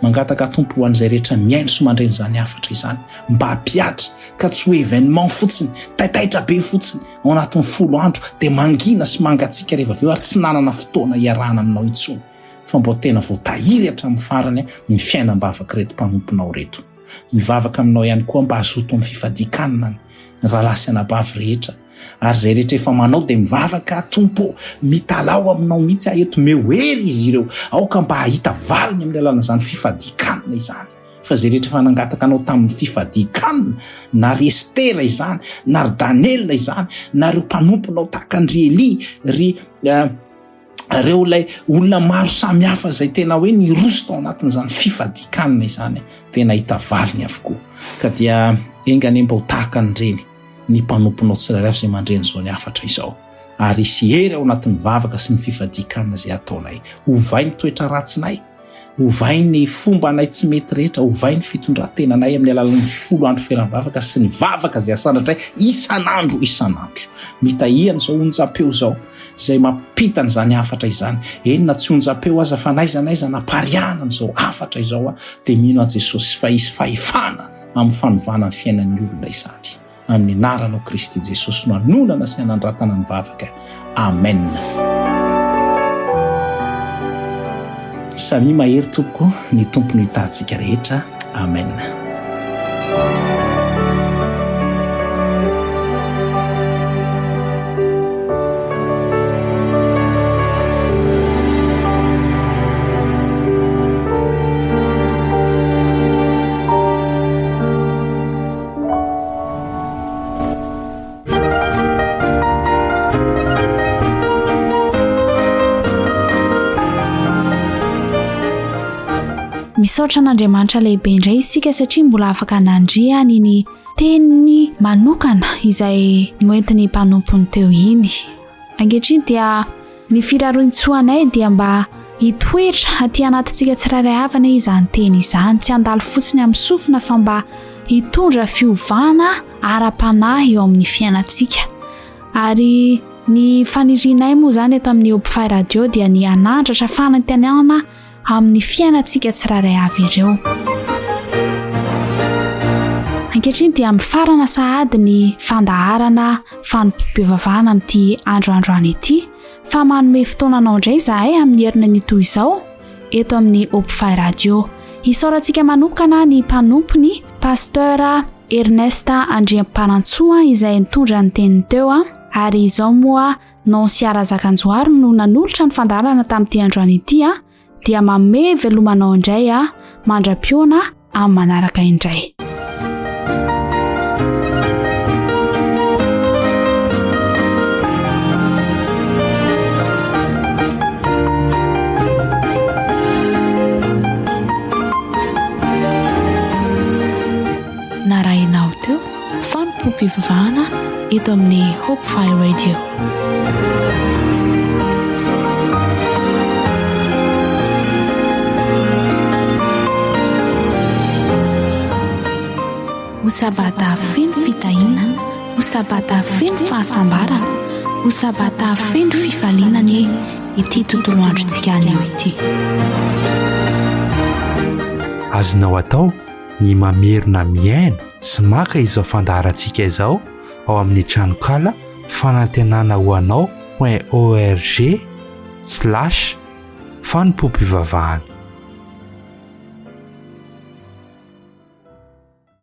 Mangataka Tompo ho an'izay rehetra mihaino sy mandre an'izany hafatra izany, mba hampihatra ka tsy ho événement fotsiny, taitaitra be fotsiny, ao anatin'ny folo andro, dia mangina sy mangatsiaka rehefa avy eo ary tsy nanana fotoana hiarahana aminao intsony, fa mba ho tena voatahiry hatramin'ny farany ny fiainam-bavak'ireto mpanomponao ireto. Mivavaka aminao ihany koa mba hazoto amin'ny fifadian-kanina ny rahalahy sy anabavy rehetra ary izay rehetra efa manao dia mivavaka Tompo ô, mitalaho aminao mihitsy aho eto, meo hery izy ireo, aoka mba hahita valiny amin'ny alalan'izany fifadian-kanina izany. Fa izay rehetra efa nangataka anao tamin'ny fifadian-kanina, na ry Estera izany, na ry Daniela izany, na ireo mpanomponao tahaka an-dry Elia, ry eh, Ireo ilay olona maro samihafa izay tena hoe niroso tao anatin'izany fifadian-kanina izany dia nahita valiny avokoa. Ka dia enga anie mba ho tahaka an'ireny ny mpanomponao tsirairay avy izay mandre an'izao ny hafatra izao. Ary hisy hery ao anatin'ny vavaka sy ny fifadian-kanina izay ataonay. Ovay ny toetra ratsinay. Ovay ny fombanay tsy mety rehetra, ovay ny fitondran-tenanay amin'ny alalan'ny folo andro fiaram-bavaka sy ny vavaka izay asandratray isan'andro isan'andro. Mitahia an'izao onjam-peo izao, izay mampita an'izany hafatra izany. Eny na tsy onjam-peo aza fa n'aiza n'aiza napariahana an'izao hafatra izao aho dia mino aho Jesosy fa hisy fahefana amin'ny fanovana ny fiainan'ny olona izany. Amin'ny anaranao Kristy Jesosy no anonana sy anandratana ny vavaka. Amen. Samia mahery tompoko, ny Tompo no hitahantsika rehetra. Amen. Misaotra an'Andriamanitra lehibe indray isika satria mbola afaka nandre an'iny teniny manokana izay noentin'ny mpanompony teo iny. Ankehitriny dia ny firarointsoanay dia mba hitoetra aty anatintsika tsirairay avy anie izany teny izany, tsy handalo fotsiny amin'ny sofina fa mba hitondra fiovana ara-panahy eo amin'ny fiainantsika. Ary ny fanirianay moa izany eto amin'ny Hopify Radio dia ny hanandratra fanantenana amin'ny fiainantsika tsirairay avy ireo. Ankehitriny dia mifarana sahady ny fandaharana fanompoam-pivavahana amin'ity andro androany ity fa manome fotoana anao indray izahay amin'ny herinanio toy izao eto amin'ny Hopify Radio. Isaorantsika manokana ny mpanompony Pasteur Ernest Andriampanantsoa izay nitondra ny teniny teo ary izao moa Noncia Razakanjohary no nanolotra ny fandaharana tamin'ity androany ity a, dia mamehy veloma anao indray a, mandra-pihaona amin'ny manaraka indray. Narahinao teo fanompoam-pivavahana eto amin'ny Hope Fire Radio. Ho sabata feno fitahiana, ho sabata feno fahasambarana, ho sabata feno fifaliana anie ity tontolo androntsika anio ity. Azonao atao ny mamerina mihaino sy maka izao fandaharantsika izao ao amin'ny tranonkala fanantenana ho anao point org slash fanompoam-pivavahana.